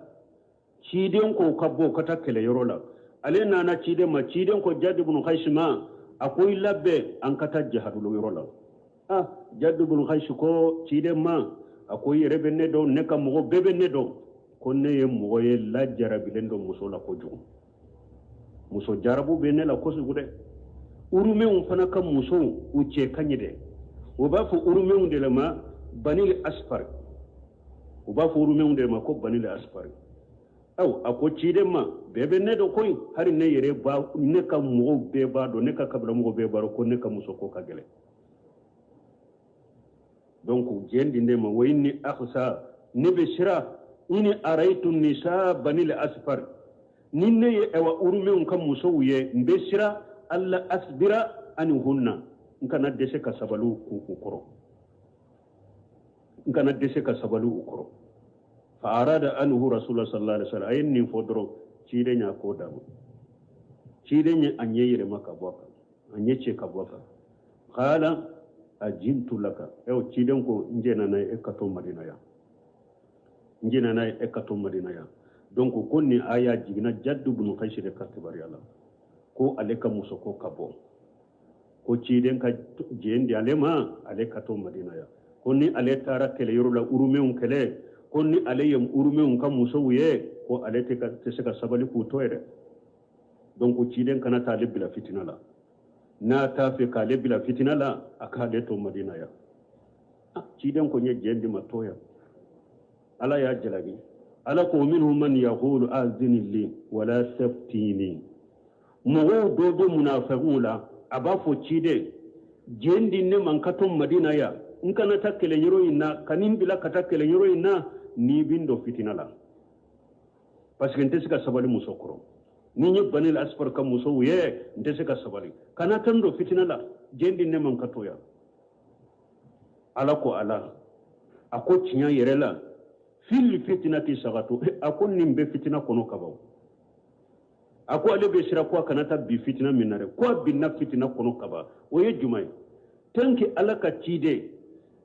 ciden ko ka bɔ ka taa kɛlɛyɔrɔ la, ale nana ciden ma. Ciden ko Jaddu ibn Qais ma, a ko i labɛn, an ka taa jihadulu yɔrɔ la. Ah, Jaddu ibn Qais ko ciden ma, a ko i yɛrɛ bɛ ne dɔn, ne ka mɔgɔ bɛɛ bɛ ne dɔn, ko ne ye mɔgɔ ye lajarabilen don muso la kojugu, muso jarabu bɛ ne la kojugu dɛ. Urumɛnw fana ka musow, u cɛ ka ɲi dɛ. U b'a fɔ urumɛnw de la ma Banil Asfar, u b'a fɔ urumɛnw de ma ko Banil Asfar. Aw a ko ciden ma, bɛɛ bɛ ne dɔn koyi, hali ne yɛrɛ ba, ne ka mɔgɔw bɛɛ b'a dɔn, ne ka kabila mɔgɔw bɛɛ b'a dɔn ko ne ka musoko ka gɛlɛn. Donc jɛn di ne ma. Wa inni akhsha, ne bɛ siran, in araitu nisa banil asfar, ni ne ye ɛwa urumenw ka musow ye, n bɛ siran alla asbira anhunna, n kana dɛsɛ ka sabali u kɔrɔ, n kana dɛsɛ ka sabali u kɔrɔ. Fa arada anhu rasulullah sallallahu alaihi wasallam, a ye nin fɔ dɔrɔn, ciden y'a ko d'a ma. Ciden ye a ɲɛ yɛlɛma ka bɔ a kan, a ɲɛ cɛ ka bɔ a kan. Qala ajintu laka, ew ciden ko n jɛnna n'a ye e ka to Madina yan, n jɛnna n'a ye e ka to Madina yan. Donc ko nin aya jiginna Jaddu bunu Kayisi de ka kibaruya la, ko ale ka musoko ka bɔ, ko ciden ka jɛn di ale ma, ale ka to Madina yan, ko ni ale taara kɛlɛyɔrɔ la, urumenw kɛlɛ, ko ni ale ye urumenw ka musow ye, ko ale tɛ se ka sabali k'u to yɛrɛ. Donc ciden kana taa ale bila fitina la, n'a t'a fɛ k'ale bila fitina la, a k'ale to Madina yan. Ciden ko n ye jɛn d'i ma, to yan. Ala y'a jalaki. Ala ko minhum man yaqulu azini li wala taftini, mɔgɔw dɔ bɛ munafiqiw la, a b'a fɔ ciden jɛn di ne ma n ka to Madina yan, n kana taa kɛlɛyɔrɔ in na, ka nin bila ka taa kɛlɛyɔrɔ in na, n'i bɛ n don fitina la, parce que n tɛ se ka sabali muso kɔrɔ, ni n ye banil asfar ka musow ye, n tɛ se ka sabali, kana taa n don fitina la, jɛn di ne ma n ka to yan. Ala ko ala a ko tiɲɛ yɛrɛ la, fil fitinati sagatu, a ko nin bɛ fitina kɔnɔ kaban. A ko ale bɛ siran ko a kana taa bi fitina min na dɛ, ko a binna fitina kɔnɔ kaban. O ye jumɛn ye? Tant que Ala ka ciden,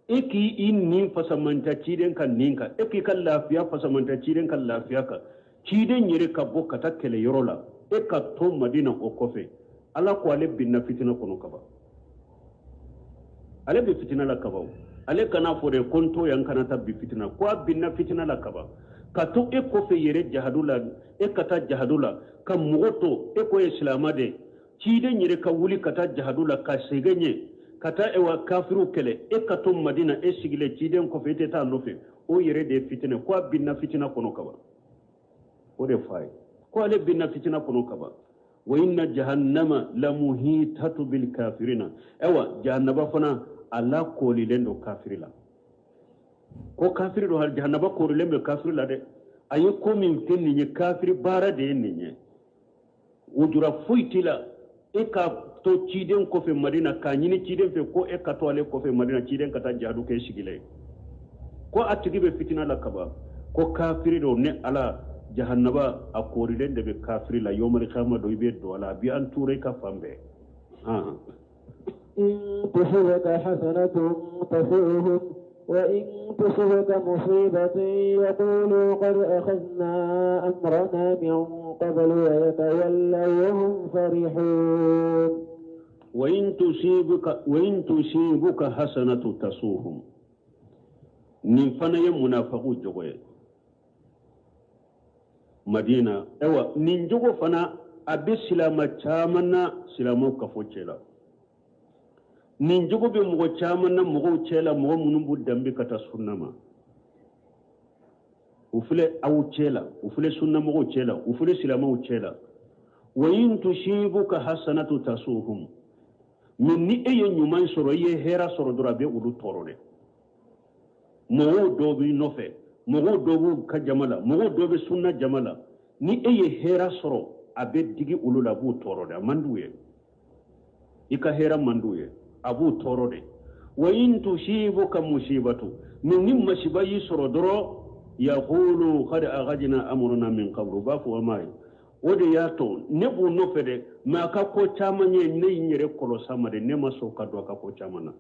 e k'i i nin fasamanta ciden ka nin kan, e k'i ka lafiya fasamanta ciden ka lafiya kan, ciden yɛrɛ ka bɔ ka taa kɛlɛyɔrɔ la, e ka to Madina o kɔfɛ, Ala ko ale binna fitina kɔnɔ kaban, ale bɛ fitina la kaban. Ale kana fɔ de ko n to yan, n kana taa bi fitina, ko a binna fitina la kaban. Ka to e kɔfɛ yɛrɛ jahadu la, e ka taa jahadu la ka mɔgɔ to, e ko ye silama de, ciden yɛrɛ ka wuli ka taa jahadu la ka segin ɲɛ ka taa ewa kafiriw kɛlɛ, e ka to Madina, e sigilen ciden kɔfɛ, e tɛ taa nɔfɛ, o yɛrɛ de ye fitina, ko a binna fitina kɔnɔ kaban. O de f'a ye ko ale binna fitina kɔnɔ kaban. Wa inna jahannama lamuhitatu bil kafirina, ayiwa jahannaba fana a lakoolilen don kafiri la, ko kafiri don, hali jahannaba koorilen bɛ kafiri la dɛ. A ye ko min kɛ nin ye, kafiri baara de ye nin ye, wujura foyi t'i la, e ka to ciden kɔfɛ Madina, k'a ɲini ciden fɛ ko e ka to ale kɔfɛ Madina, ciden ka taa jihadu kɛ sigilen, ko a tigi bɛ fitina la kaban, ko kafiri don. Ne Ala, jahannaba a koorilen de bɛ kafiri la, yomali kama don i bɛ don a la, a bɛ an ture i ka fan bɛɛ. إن تصبك حسنة تسؤهم وإن تصبك مصيبة يقولوا قد أخذنا أمرنا من قبل ويتولوا وهم فرحون. وإن تصيبك حسنة تسؤهم, nin fana ye munafaku jogo ye Madina. Ayiwa nin jogo fana a bɛ silama caman na, silamaw kafo cɛ la. Nin jogo bɛ mɔgɔ caman na mɔgɔw cɛ la, mɔgɔ minnu b'u danbe ka taa sunna ma. U filɛ aw cɛ la, u filɛ sunnamɔgɔw cɛ la, u filɛ silamaw cɛ la. Wa in tusibuka hasanatu tasuhum, mais ni e ye ɲuman sɔrɔ, i ye hɛrɛ sɔrɔ dɔrɔn, a bɛ olu tɔɔrɔ dɛ. Mɔgɔw dɔw b'i nɔfɛ, mɔgɔw dɔw b'u ka jama la, mɔgɔw dɔw bɛ sunna jama la, ni e ye hɛrɛ sɔrɔ, a bɛ digi olu la, a b'u tɔɔrɔ dɛ. A man d'u ye, i ka hɛrɛ man d'u ye, a b'u tɔɔrɔ de. Wa in tusibuka musibatu, mais ni masiba y'i sɔrɔ dɔrɔn, yaqulu qad akhadna amruna min qablu, u b'a fɔ ma ye o de y'a to ne b'u nɔfɛ dɛ, mais a ka ko caman ye, ne ye n yɛrɛ kɔlɔsi a ma dɛ, ne ma sɔn ka don a ka ko caman na.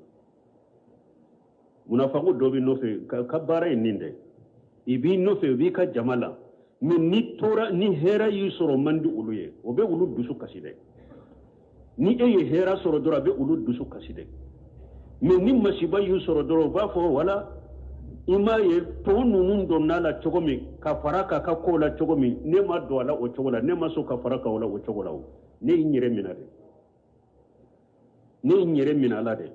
Munafaku dɔ b'i nɔfɛ, ka baara ye nin dɛ, i b'i nɔfɛ, i b'i ka jama la, mais ni tora ni hɛrɛ y'i sɔrɔ man di olu ye, o bɛ olu dusu kasi dɛ. Ni e ye hɛrɛ sɔrɔ dɔrɔn, a bɛ olu dusu kasi dɛ. Mais ni masiba y'u sɔrɔ dɔrɔn, u b'a fɔ wala i m'a ye tɔw ninnu donna la cogo min, ka fara k'a ka kow la cogo min, ne ma don a la o cogo la, ne ma sɔn ka fara ka o la o cogo la. O ne ye n yɛrɛ minɛ dɛ, ne ye n yɛrɛ minɛ a la dɛ.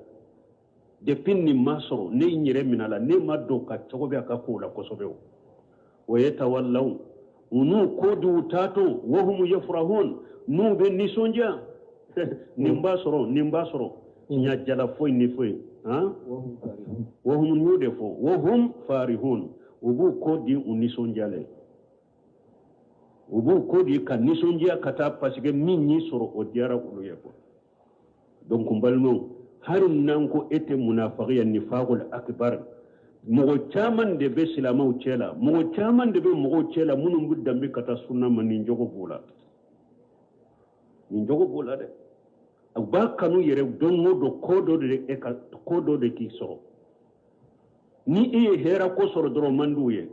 Depuis nin ma sɔrɔ, ne ye n yɛrɛ minɛ a la, ne ma don ka cogo bɛ a ka kow la kosɛbɛ. O o ye tawallaw, U n'u kɔ di u taatɔ, wahum yafrahun, n'u bɛ nisɔndiya. Nin b'a sɔrɔ, nin b'a sɔrɔ, ɲa jala foyi ni foyi. Han, wahum, n y'o de fɔ, wahum farihun, u b'u kɔ di u nisɔndiyalen, u b'u kɔ di ka nisɔndiya ka taa, parce que min y'i sɔrɔ, o diyara olu ye quoi. Donc n balimaw, hali n'an ko e tɛ munafagiya, nifaqul akbar, mɔgɔ caman de bɛ silamɛw cɛ la, mɔgɔ caman de bɛ mɔgɔw cɛ la minnu bɛ danbe ka taa sunna ma. Nin jogo b'u la, nin jogo b'u la dɛ. U b'a kanu yɛrɛ don o don ko dɔ de e ka ko dɔ de k'i sɔrɔ. Ni e ye hɛrɛ ko sɔrɔ dɔrɔn, man d'u ye,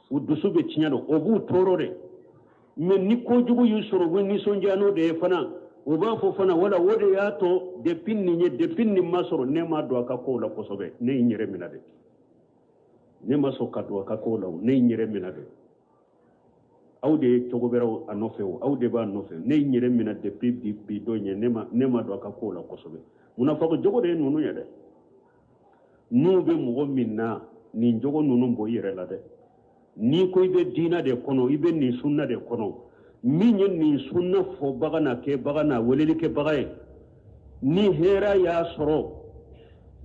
u dusu bɛ tiɲɛ don, o b'u tɔɔrɔ de. Mais ni kojugu y'u sɔrɔ, u bɛ nisɔndiya n'o de ye fana. U b'a fɔ fana wala o de y'a to depuis nin ye, depuis nin ma sɔrɔ, ne ma don a ka kow la kosɛbɛ, ne ye n yɛrɛ minɛ de, ne ma sɔn ka don a ka kow la, ne ye n yɛrɛ minɛ de. Aw de ye cogo wɛrɛw a nɔfɛ o, aw de b'a nɔfɛ. Ne ye n yɛrɛ minɛ depuis bi don ye, ne ma don a ka kow la kosɛbɛ. Munafako jogo de ye ninnu ye dɛ. N'u bɛ mɔgɔ min na, nin jogo ninnu bɔ i yɛrɛ la dɛ. N'i ko i bɛ diinɛ de kɔnɔ, i bɛ nin sunna de kɔnɔ, min ye nin sunna fɔbaga n'a kɛbaga n'a welelikɛbaga ye, ni hɛrɛ y'a sɔrɔ,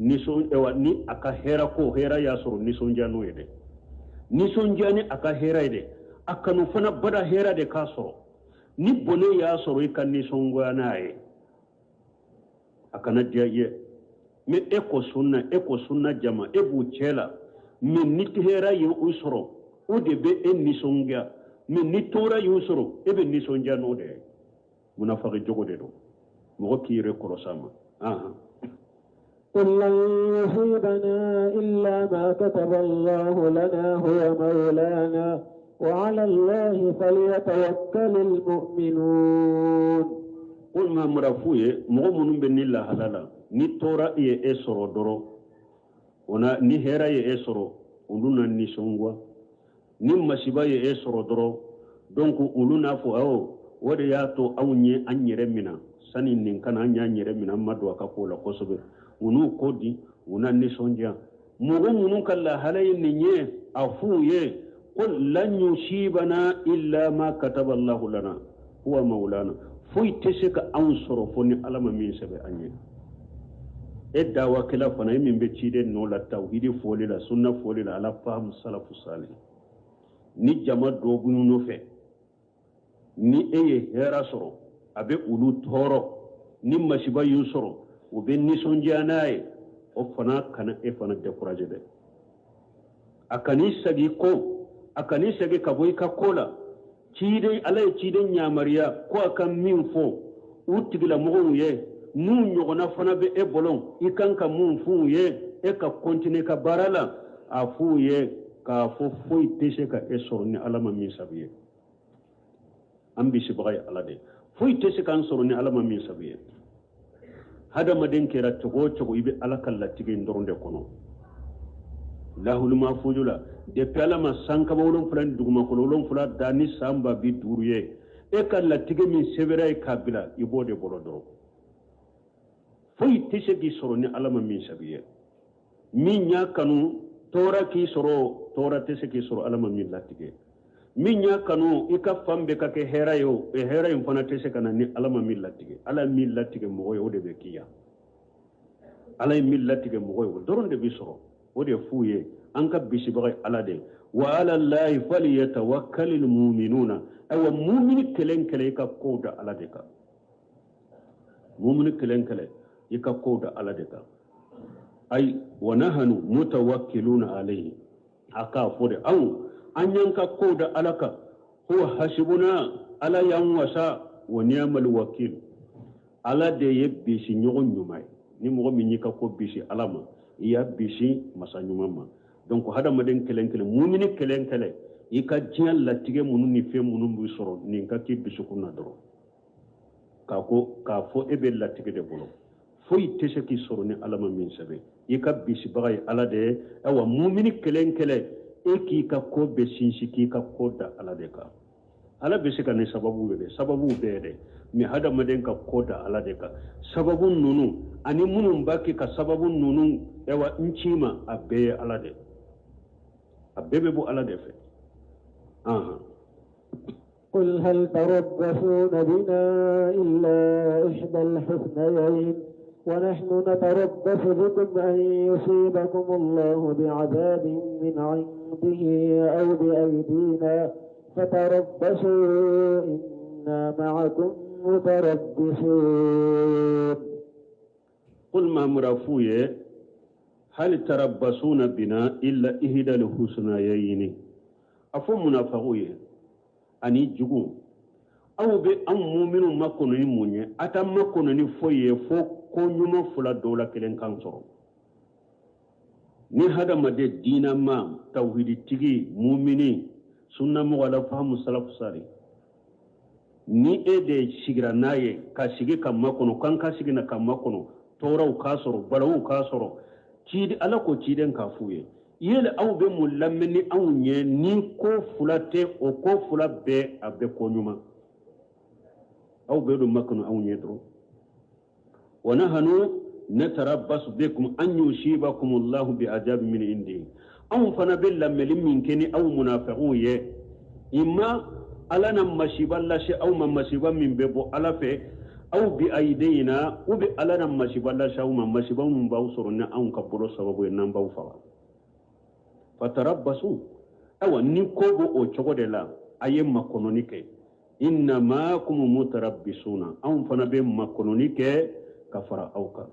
nisɔn, ni a ka hɛrɛ ko hɛrɛ y'a sɔrɔ, nisɔndiya n'o ye dɛ, nisɔndiya ni a ka hɛrɛ ye dɛ. A kanu fana bada hɛrɛ de k'a sɔrɔ. Ni bɔnɛ y'a sɔrɔ, i ka nisɔngoya n'a ye, a kana diya i ye. Mais e ko sunna, e ko sunna jama, e b'u cɛ la, mais ni hɛrɛ ye u sɔrɔ, o de bɛ e nisɔndiya, mais ni tɔɔrɔ y'u sɔrɔ, e bɛ nisɔndiya n'o de ye. Munafaki jogo de don. Mɔgɔ k'i yɛrɛ kɔlɔsi a ma. Ahan. قل لن يصيبنا إلا ما كتب الله لنا هو مولانا وعلى الله فليتوكل المؤمنون. Qul, Mahamadu, f'u ye, mɔgɔ minnu bɛ ni lahala la, ni tɔɔrɔ ye e sɔrɔ dɔrɔn, o na, ni hɛrɛ ye e sɔrɔ, olu na nisɔngoya. Ni masiba ye e sɔrɔ dɔrɔn, donc olu n'a fɔ awɔ, o de y'a to anw ye an yɛrɛ minɛ sani nin kana, an y'an yɛrɛ minɛ, an ma don a ka ko la kosɛbɛ. U n'u ko di, u na nisɔndiya. Mɔgɔ minnu ka lahala ye nin ye, a f'u ye ko lan yusibana illa ma kataba Allahu lana huwa maulana. Foyi tɛ se ka anw sɔrɔ fo ni Ala ma min sɛbɛn an ye. E dawakɛla fana, e min bɛ ciden nɔ la, tawhidi fɔli la, sunna fɔli la, ala fahamu salafu salih, ni jama dɔ b'u nɔfɛ, ni e ye hɛrɛ sɔrɔ, a bɛ olu tɔɔrɔ. Ni masiba y'u sɔrɔ, u bɛ nisɔndiya n'a ye. O fana kana e fana décourager dɛ. A kan'i sagi ko, a kan'i sagi ka bɔ i ka ko la. Ciden, Ala ye ciden yamaruya ko a ka min fɔ u tigilamɔgɔw ye, n'u ɲɔgɔnna fana bɛ e bolo, i kan ka mun f'u ye, e ka continuer ka baara la. A f'u ye k'a fɔ foyi tɛ se ka e sɔrɔ ni Ala ma min sabu ye. An bisibaga ye Ala de ye. Foyi tɛ se k'an sɔrɔ ni Ala ma min sabu ye. Hadamaden kɛra cogo o cogo, i bɛ Ala ka latigɛ in dɔrɔn de kɔnɔ. Lahuluma fojo la, depuis Ala ma sankaba 7 ni dugumakolo 7 da ni san 50 000 ye, e ka latigɛ min sɛbɛra ye k'a bila, i b'o de bolo dɔrɔn. Foyi tɛ se k'i sɔrɔ ni Ala ma min sabu ye. Min y'a kanu tɔɔrɔ k'i sɔrɔ, tɔɔrɔ tɛ se k'i sɔrɔ Ala ma min latigɛ. Min y'a kanu i ka fan bɛɛ ka kɛ hɛrɛ ye, o hɛrɛ in fana tɛ se ka na ni Ala ma min latigɛ. Ala ye min latigɛ mɔgɔ ye, o de bɛ k'i ya. Ala ye min latigɛ mɔgɔ ye, o dɔrɔn de bɛ sɔrɔ. O de f'u ye, an ka bisibaga ye Ala de ye. Wa ala llahi falyatawakkalil muminuna. Ayiwa, mumini kelen kelen, i ka kow da Ala de kan. Mumini kelen kelen, i ka kow da Ala de kan. Ay wa nahanu mutawakkiluna alayhi. A k'a fɔ de, anw, an y'an ka kow da Ala kan. Huwa hasibuna, Ala y'an wasa. Wa ni'mal wakil, Ala de ye bisi ɲɔgɔn ɲuman ye. Ni mɔgɔ min y'i ka ko bisi Ala ma, i y'a bisi masa ɲuman ma. Donc hadamaden kelen kelen, mumini kelen kelen, i ka diɲɛ latigɛ minnu ni fɛn minnu b'i sɔrɔ, nin ka k'i dusukun na dɔrɔn, k'a ko k'a fɔ e bɛ latigɛ de bolo. Foyi tɛ se k'i sɔrɔ ni Ala ma min sɛbɛn. I ka bisibaga ye Ala de ye. Ayiwa, mumini kelen kelen, e k'i ka ko bɛɛ sinsin, k'i ka ko da Ala de kan. Ala bɛ se ka ni sababu ye dɛ, sababu bɛɛ dɛ, mais hadamaden ka ko da Ala de kan. Sababu ninnu ani minnu b'a kɛ ka sababu ninnu, ayiwa, n ci ma, a bɛɛ ye Ala de, a bɛɛ bɛ bɔ Ala de fɛ. Ahan. قل هل تربصون بنا إلا إحدى الحسنيين ونحن نتربص بكم أن يصيبكم الله بعذاب من عنده أو بأيدينا فتربصوا إنا معكم متربصون. قل Mamura f'u ye هل تربصون بنا إلا إحدى الحسنيين. A fɔ munafagu ye ani jugu, aw bɛ an muminu makɔnɔ ni mun ye? A t'an makɔnɔ ni foyi ye fo ko ɲuman fila dɔw la kelen kan sɔrɔ. Ni hadamaden diinama, tawhiditigi, mumini, sunnamɔgɔ, ala fahamu salafu sari, ni e de sigira n'a ye ka sigi ka makɔnɔ, k'an ka sigi na ka makɔnɔ, tɔɔrɔw k'a sɔrɔ, balawu k'a sɔrɔ, ciden Ala ko ciden k'a f'u ye yeli aw bɛ mun lamɛn ni anw ye? Ni ko fila tɛ, o ko fila bɛɛ a bɛ ko ɲuman, aw bɛ don makɔnɔ anw ye dɔrɔn. Wa nahanu natarabbasu bikum an yusibakum Allahu bi azabi min indi. Anw fana bɛ lamɛnni min kɛ ni aw munafiqw ye, imma Ala na masiba lase aw ma, masiba min bɛ bɔ Ala fɛ, aw bi ayideyina, u bɛ Ala na masiba lase aw ma, masiba min b'aw sɔrɔ ni anw ka bolo sababu ye n'an b'aw faga. Fatarabbasu, awa ni ko b'o o cogo de la, a ye makɔnɔni kɛ. Inna ma'akum mutarabbisuna, anw fana bɛ makɔnɔni kɛ ka fara aw kan.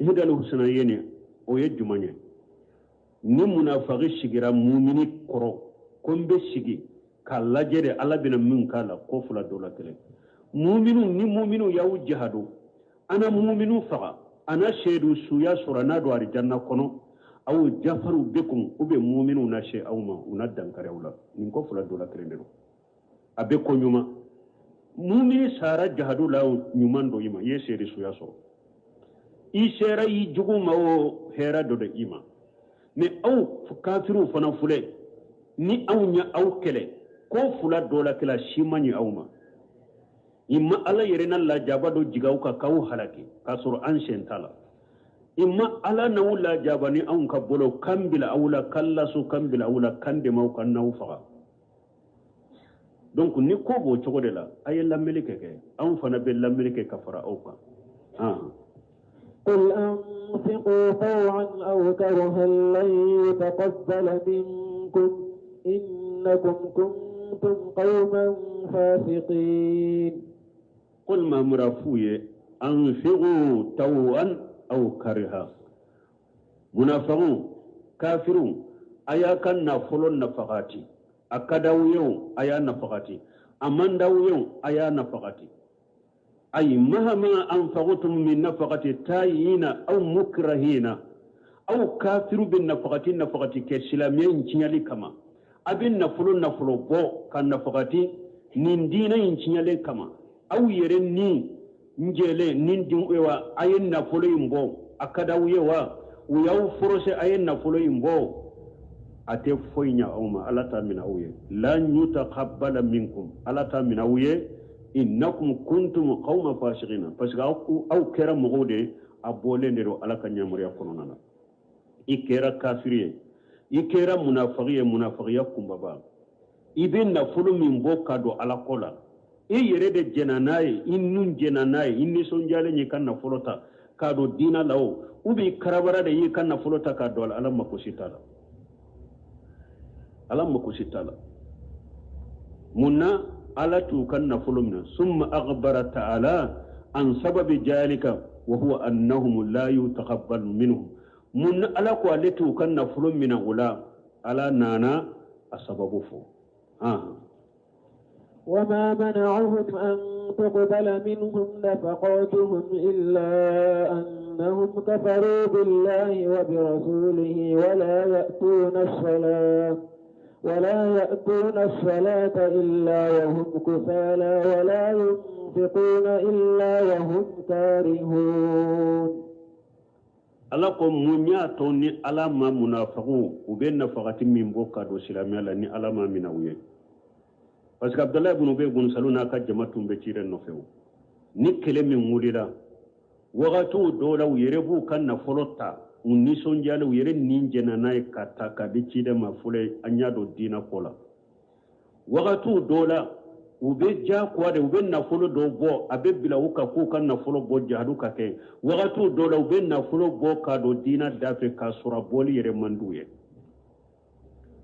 Ihdal husnayni, o ye jumɛn ye? Ni munafaki sigira mumini kɔrɔ ko n bɛ sigi k'a lajɛ de Ala bɛna min k'a la, ko fila dɔ la kelen. Muminu ni muminu y'aw jahadu, ana muminu faga, ana seedu suya sɔrɔ n'a don alijanna kɔnɔ, aw jafaru bikum, u bɛ muminu na se aw ma, u na dankari aw la. Nin ko fila dɔ la kelen de don, a bɛ ko ɲuman. Mumini sara jahadu la, ɲuman dɔ i ma, i ye seedu suya sɔrɔ, i sera i jugu ma, o hɛrɛ dɔ de i ma. Mais aw kafiriw fana filɛ, ni anw ye aw kɛlɛ, ko fila dɔ la kɛla si man ɲi aw ma. I ma Ala yɛrɛ na lajaba dɔ jigin aw kan k'aw halaki k'a sɔrɔ an sen t'a la, i ma Ala n'aw lajaba ni anw ka bolo kan bila aw la, kan laso kan bila aw la, kan dɛmɛ aw kan n'aw faga. Donc ni ko b'o cogo de la, a ye lamɛnni kɛ, anw fana bɛ lamɛnni kɛ ka fara aw kan. قل أنفقوا طوعا أو كرها لن يتقبل منكم إنكم كنتم قوما فاسقين. قل Mamura f'u ye أنفقوا طوعا أو كرها. Munafagu kafiru, a y'a ka nafolo nafagati, a ka d'aw ye o, a y'a nafagati, a man d'aw ye o, a y'a nafagati. أي مهما أنفقتم من نفقة طائعين أو مكرهين، aw kafiru bɛ nafagati nafagati kɛ silamɛya in tiɲɛli kama, a bɛ nafolo nafolo bɔ ka nafagati nin diinɛ in tiɲɛlen kama, aw yɛrɛ ni n jɛlen ni den wa, a ye nafolo in bɔ, a ka d'aw ye wa, u y'aw forcé, a ye nafolo in bɔ, a tɛ foyi ɲɛ aw ma, Ala t'a minɛ aw ye. لن يتقبل منكم, Ala t'a minɛ aw ye. إنكم كنتم قوما فاسقين, parce que aw kɛra mɔgɔw de a bɔlen de don Ala ka yamaruya kɔnɔna na. I kɛra kafiri ye, i kɛra munafagi ye, munafagiya kunbaba, i bɛ nafolo min bɔ ka don Ala kɔ la, i yɛrɛ de jɛna n'a ye, i nun jɛna n'a ye, i nisɔndiyalen y'i ka nafolo ta k'a don diina la o, ou bien i karabara de y'i ka nafolo ta k'a don a la, Ala mako si t'a la, Ala mako si t'a la. Mun na Ala t'u ka nafolo minɛ? ثم أخبر تعالى عن سبب ذلك وهو أنهم لا يتقبل منهم. Mun na Ala ko ale t'u ka nafolo minɛ o la? Ala nana a sababu fɔ. وما منعهم أن تقبل منهم نفقاتهم إلا أنهم كفروا بالله وبرسوله ولا يأتون الصلاة إلا وهم كسالى ولا ينفقون إلا وهم كارهون. Ala ko mun y'a to ni Ala ma munafagu, u bɛ nafagati min bɔ ka don silamɛya la, ni Ala ma minɛ u ye? Parce que Abdalahi ibn Ubay ibn Salul n'a ka jama tun bɛ ciden nɔfɛ. O ni kɛlɛ min wulila, wagatiw dɔw la, u yɛrɛ b'u ka nafolo ta, u nisɔndiyalen, u yɛrɛ nin jɛnna n'a ye ka ta ka di ciden ma. Fɔlɔ an y'a dɔn diinɛ ko la. Wagatiw dɔw la u bɛ diyagoya de, u bɛ nafolo dɔw bɔ, a bɛ bila u kan k'u ka nafolo bɔ jihadu ka kɛ. Wagatiw dɔw la u bɛ nafolo bɔ k'a don diina da fɛ k'a sɔrɔ a bɔli yɛrɛ man d'u ye.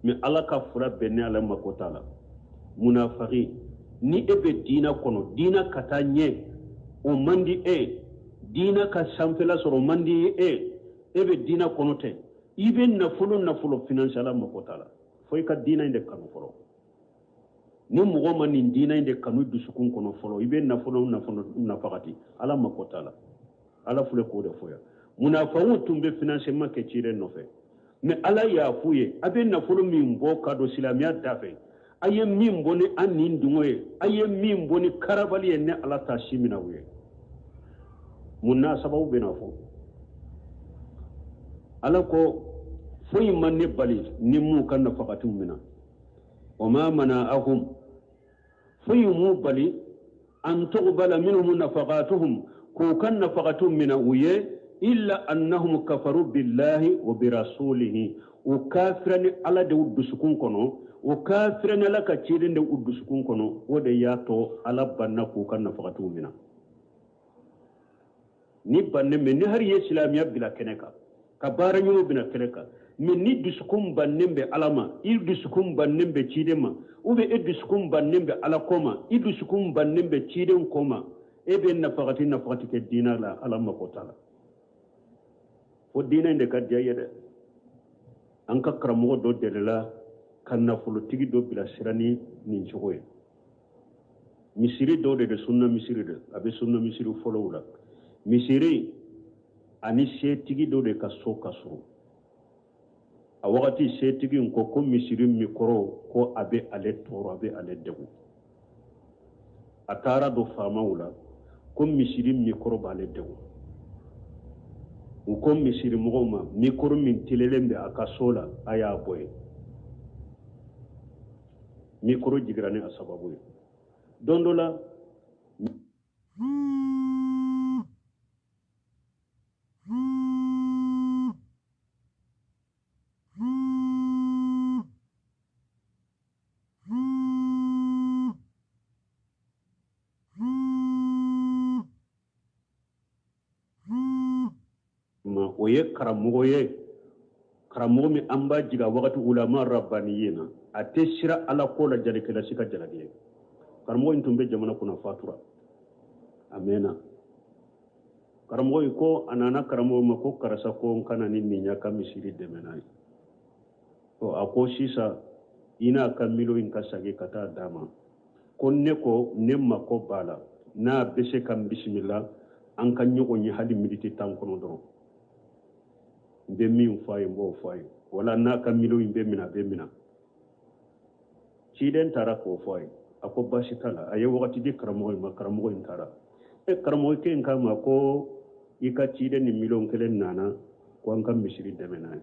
Mais ala ka fura bɛɛ ne ala mako t'a la. Munafaki, ni e bɛ diina kɔnɔ, diina ka taa ɲɛ o man di e, diina ka sanfɛla sɔrɔ o man di e, e bɛ diina kɔnɔ tɛ, i bɛ nafolo nafolo finance, ala mako t'a la. Fo i ka diina in de kanu fɔlɔ. Ni mɔgɔ ma nin diina in de kanu dusukun kɔnɔ fɔlɔ, i bɛ nafolo nafolo nafagati, ala mako t'a la. Ala filɛ k'o de fɔ yan. Munafaw tun bɛ financement kɛ ciden nɔfɛ, mais ala y'a f'u ye, a bɛ nafolo min bɔ ka don silamɛya da fɛ, a ye min bɔ ni an nin dungɔ ye, a ye min bɔ ni karabali ye, ne ala t'a si minɛ u ye. Mun n'a sababu bɛna fɔ? Ala ko foyi ma ne bali ni m'u ka nafagatiw minɛ. O ma mana'ahum, foyi m'u bali an tuqbala minhum nafaqatuhum, k'u ka nafagatiw minɛ u ye, illa annahum kafaru billahi wa birasulihi. U kafira ni ala de u dusukun kɔnɔ, u kafira ni ala ka ciden de u dusukun kɔnɔ, o de y'a to ala banna k'u ka nafagatiw minɛ. Ni bannen bɛ, ni hari ye silamɛya bila kɛnɛ kan, ka baara ɲuman bila kɛnɛ kan, mais ni dusukun bannen bɛ ala ma, i dusukun bannen bɛ ciden ma, ou bien e dusukun bannen bɛ ala ko ma, i dusukun bannen bɛ ciden ko ma, e bɛ nafagati nafagati kɛ diinɛ la, ala mako t'a la. Fo diinɛ in de ka diya i ye dɛ. An ka karamɔgɔ dɔ delila ka nafolotigi dɔ bilasira ni nin cogo ye. Misiri dɔw de bɛ sunna misiri de, a bɛ sunna misiri fɔlɔw la. Misiri ani setigi dɔ de ka so ka surun. A wagati setigi in ko ko misiri mikɔrɔ ko a bɛ ale tɔɔrɔ, a bɛ ale degun. A taara don faamaw la ko misiri mikɔrɔ b'ale degun. U ko misiri mɔgɔw ma, mikɔrɔ min telelen bɛ a ka so la, a y'a bɔ yen. Mikɔrɔ jigira ni a sababu ye. Don dɔ la o ye karamɔgɔ ye, karamɔgɔ min an b'a jigin a wagati ulama rabbaniyin na, a tɛ sira ala ko la jalikɛla si ka jalaki ye. Karamɔgɔ in tun bɛ jamana kunna, fatura a mɛnna. Karamɔgɔ in ko a nana karamɔgɔ ma ko karisa ko n kana ni nin ya ka misiri dɛmɛ n'a ye. Ɔ a ko sisan i n'a ka miliyɔn in ka segin ka taa d'a ma, ko ne ko ne mako b'a la, n'a bɛ se ka n bisimila an ka ɲɔgɔn ye hali miniti 10 kɔnɔ dɔrɔn, n bɛ min fɔ a ye n b'o fɔ a ye, wala n'a ka miliyɔn in bɛ minɛ a bɛ minɛ. Ciden taara k'o fɔ a ye, a ko baasi t'a la. A ye wagati di karamɔgɔ in ma, karamɔgɔ in taara. E karamɔgɔkɛ in k'a ma ko i ka ciden ni miliyɔn 1 nana ko an ka misiri dɛmɛ n'a ye.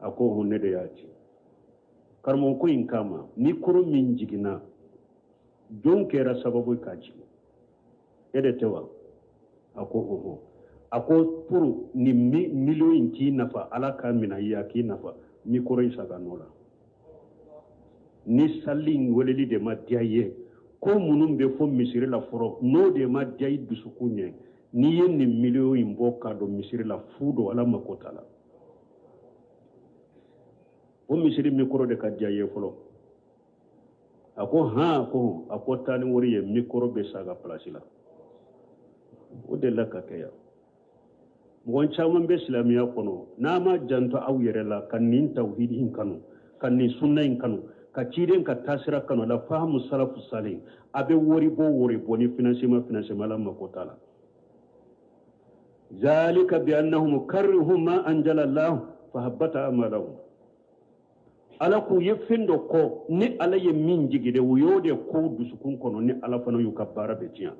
A ko hɔn, ne de y'a ci. Karamɔgɔ ko in k'a ma, ni koro min jiginna, jɔn kɛra sababu ye k'a jigin? E de tɛ wa? A ko ɔhɔn. A ko pour ni miliyɔn in k'i nafa, ala k'a minɛ i ye, a k'i nafa, mikoro in saga nɔ la. Ni sali in weleli de ma diya i ye, ko minnu bɛ fɔ misiri la fɔlɔ, n'o de ma diya i dusukun ye, n'i ye nin miliyɔn in bɔ k'a don misiri la, fu don, ala mako t'a la. O misiri mikoro de ka diya i ye fɔlɔ. A ko han, ko a ko taa ni wari ye, mikoro bɛ sa ka pilasi la. O delila ka kɛ yan. Mɔgɔ caman bɛ silamɛya kɔnɔ, n'a ma janto aw yɛrɛ la ka nin tawhidi in kanu, ka nin sunna in kanu, ka ciden ka taasira kanu, la fahamu salafu salih, a bɛ wari bɔ wari bɔ ni financement financement, ala mako t'a la. Zalika bi annahum karihu ma anjala Allah fa habbata amalahum. Ala k'u ye fɛn dɔ kɔ ni ala ye min jigi de, u y'o de ko dusukun kɔnɔ, ni ala fana y'u ka baara bɛɛ tiɲɛ.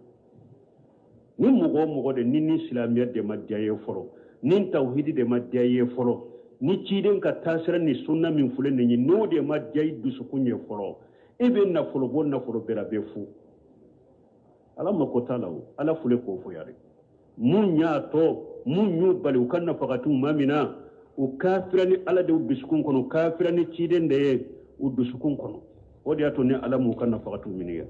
Ni mɔgɔ o mɔgɔ de ni silamɛya de ma diya ye fɔlɔ, ni tawhidi de ma diya ye fɔlɔ, ni ciden ka taasira ni sunna min filɛ nin ye, n'o de ma diya i dusukun ye fɔlɔ, e bɛ nafolo bɔ nafolo bɛɛ la bɛ fu. Ala mako t'a la o, ala filɛ k'o fɔ yɛrɛ. Mun y'a tɔ, mun y'u bali u ka nafagatiw ma mina, u kafira ni ala de u dusukun kɔnɔ, u kafira ni ciden de ye u dusukun kɔnɔ. O de y'a to ni Ala m'u ka nafakatiw minɛ ye.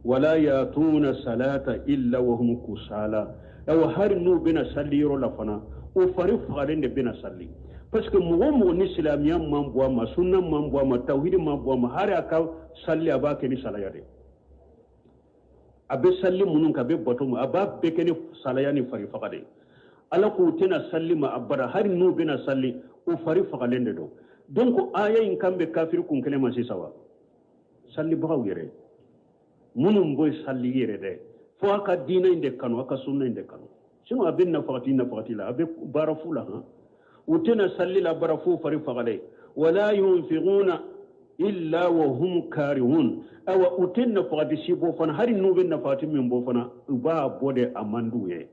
Wala yatuna salata illa wa hum kusala. Awa, hari n'u bɛna sali yɔrɔ la fana, o fari fagalen de bɛna sali, parce que mɔgɔ o mɔgɔ ni silamɛya man bɔ a ma, sunna man bɔ a ma, tawhidi man bɔ a ma, hari a ka sali, a b'a kɛ ni salaya de. A bɛ sali minnu kan, a bɛ bato mun, a b'a bɛɛ kɛ ni salaya ni fari faga de. Ala k'u tɛna sali ma abada, hari n'u bɛna sali, u fari fagalen de don. Donc aya in kan bɛ kafiri kun kelen ma sisan wa? Salibagaw yɛrɛ minnu bɛ sali yɛrɛ dɛ, fo a ka diinɛ in de kanu, a ka sunna in de kanu, sinon a bɛ nafagati la, a bɛ baara fu la. Han, u tɛna sali la baara fu fari fagalen. Wala yunfiquna illa wa hum karihun. Awa, u tɛ nafagati si bɔ fana, hali n'u bɛ nafagati min bɔ fana, u b'a bɔ de, a man d'u ye.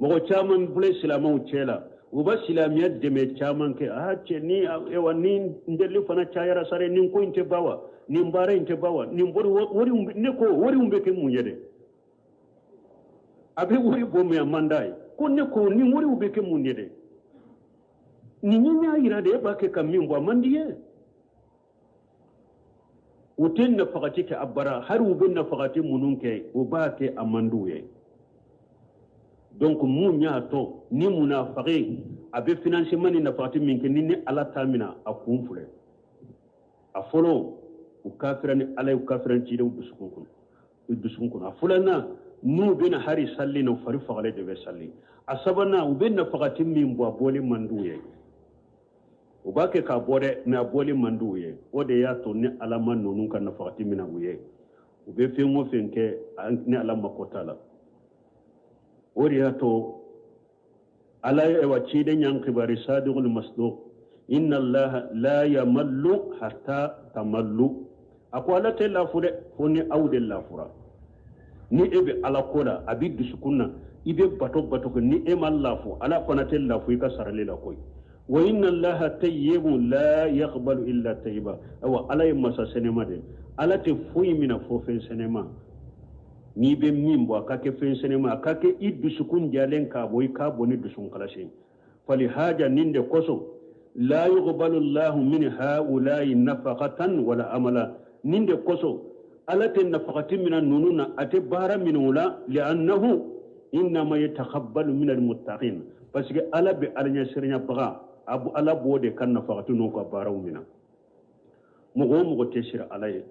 Mɔgɔ caman filɛ silamɛw cɛ la, u bɛ silamɛya dɛmɛ caman kɛ. A cɛ ni ayiwa, ni n delili fana cayara sare, nin ko in tɛ ban wa? Nin baara in tɛ ban wa? Nin bɔri wari, ne ko wariw bɛ kɛ mun ye dɛ? A bɛ wari bɔ min, a man d'a ye. Ko ne ko nin wariw bɛ kɛ mun ye dɛ? Nin ye y'a yira de, e b'a kɛ ka min bɔ, a man di ye. U tɛ nafagati kɛ a bara, hali u bɛ nafagati minnu kɛ, u b'a kɛ a man d'u ye. Donc mun y'a to ni munafagi a bɛ financement ni nafagati min kɛ, ni Ala t'a minɛ? A kun filɛ. A fɔlɔ, u kafira ni Ala ye, u kafira ni cidenw dusukun kɔnɔ, u dusukun kɔnɔ. A filanan, n'u bɛna hari sali na, u fari fagalen de bɛ sali. A sabanan, u bɛ nafagati min bɔ, a bɔli man d'u ye. U b'a kɛ k'a bɔ dɛ, mais a bɔli man d'u ye. O de y'a to ni Ala ma ninnu ka nafagati minɛ u ye, u bɛ fɛn o fɛn kɛ, ni Ala mako t'a la. O de y'a to Ala ye wa ciden y'an kibari, sadiqul masduq, inna Allaha la yamallu hatta tamallu. A ko Ala tɛ lafu dɛ, fo ni aw de lafura. Ni e bɛ Ala ko la, a b'i dusukun na, i bɛ bato bato kɛ, ni e ma lafu, Ala fana tɛ lafu i ka sarali la koyi. Wa inna Allaha tayyibun la yaqbalu illa tayyiba. Awa, Ala ye masa sɛnɛma de, Ala tɛ foyi minɛ fo fɛn sɛnɛma. N'i bɛ min bɔ, a ka kɛ fɛn sɛnɛma, a ka kɛ i dusukun jalen k'a bɔ, i k'a bɔ ni dusukun kalasi. Falihaja, nin de kosɔn, la yuqbalu Allahu min haula'i nafaqatan wala amala. Nin de kosɔn Ala tɛ nafakati mina ninnu na, a tɛ baara minɛ o la. Li'annahu innama yatakabbalu min almuttaqin, parce que Ala bɛ Ala ɲɛsiranyabaga, Ala b'o de ka nafakati n'u ka baaraw minɛ. Mɔgɔ o mɔgɔ tɛ siran Ala ye,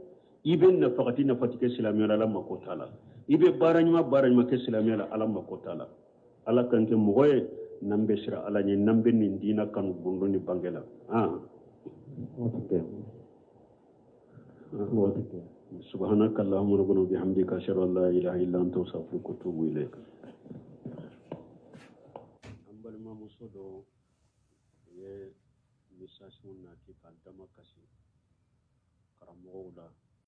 i bɛ nafakati kɛ silamɛya la, Ala mako t'a la. I bɛ baara ɲuman kɛ silamɛya la, Ala mako t'a la. Ala kan kɛ mɔgɔ ye n'an bɛ siran Ala ɲɛ, n'an bɛ nin diinɛ kanu gundo ni bange la. Ah. سبحانك اللهم ربنا وبحمدك، أشهد أن لا إله إلا أنت، أستغفرك وأتوب إليك. An balimamuso dɔ ye message nati k'a dama kasi karamɔgɔw la.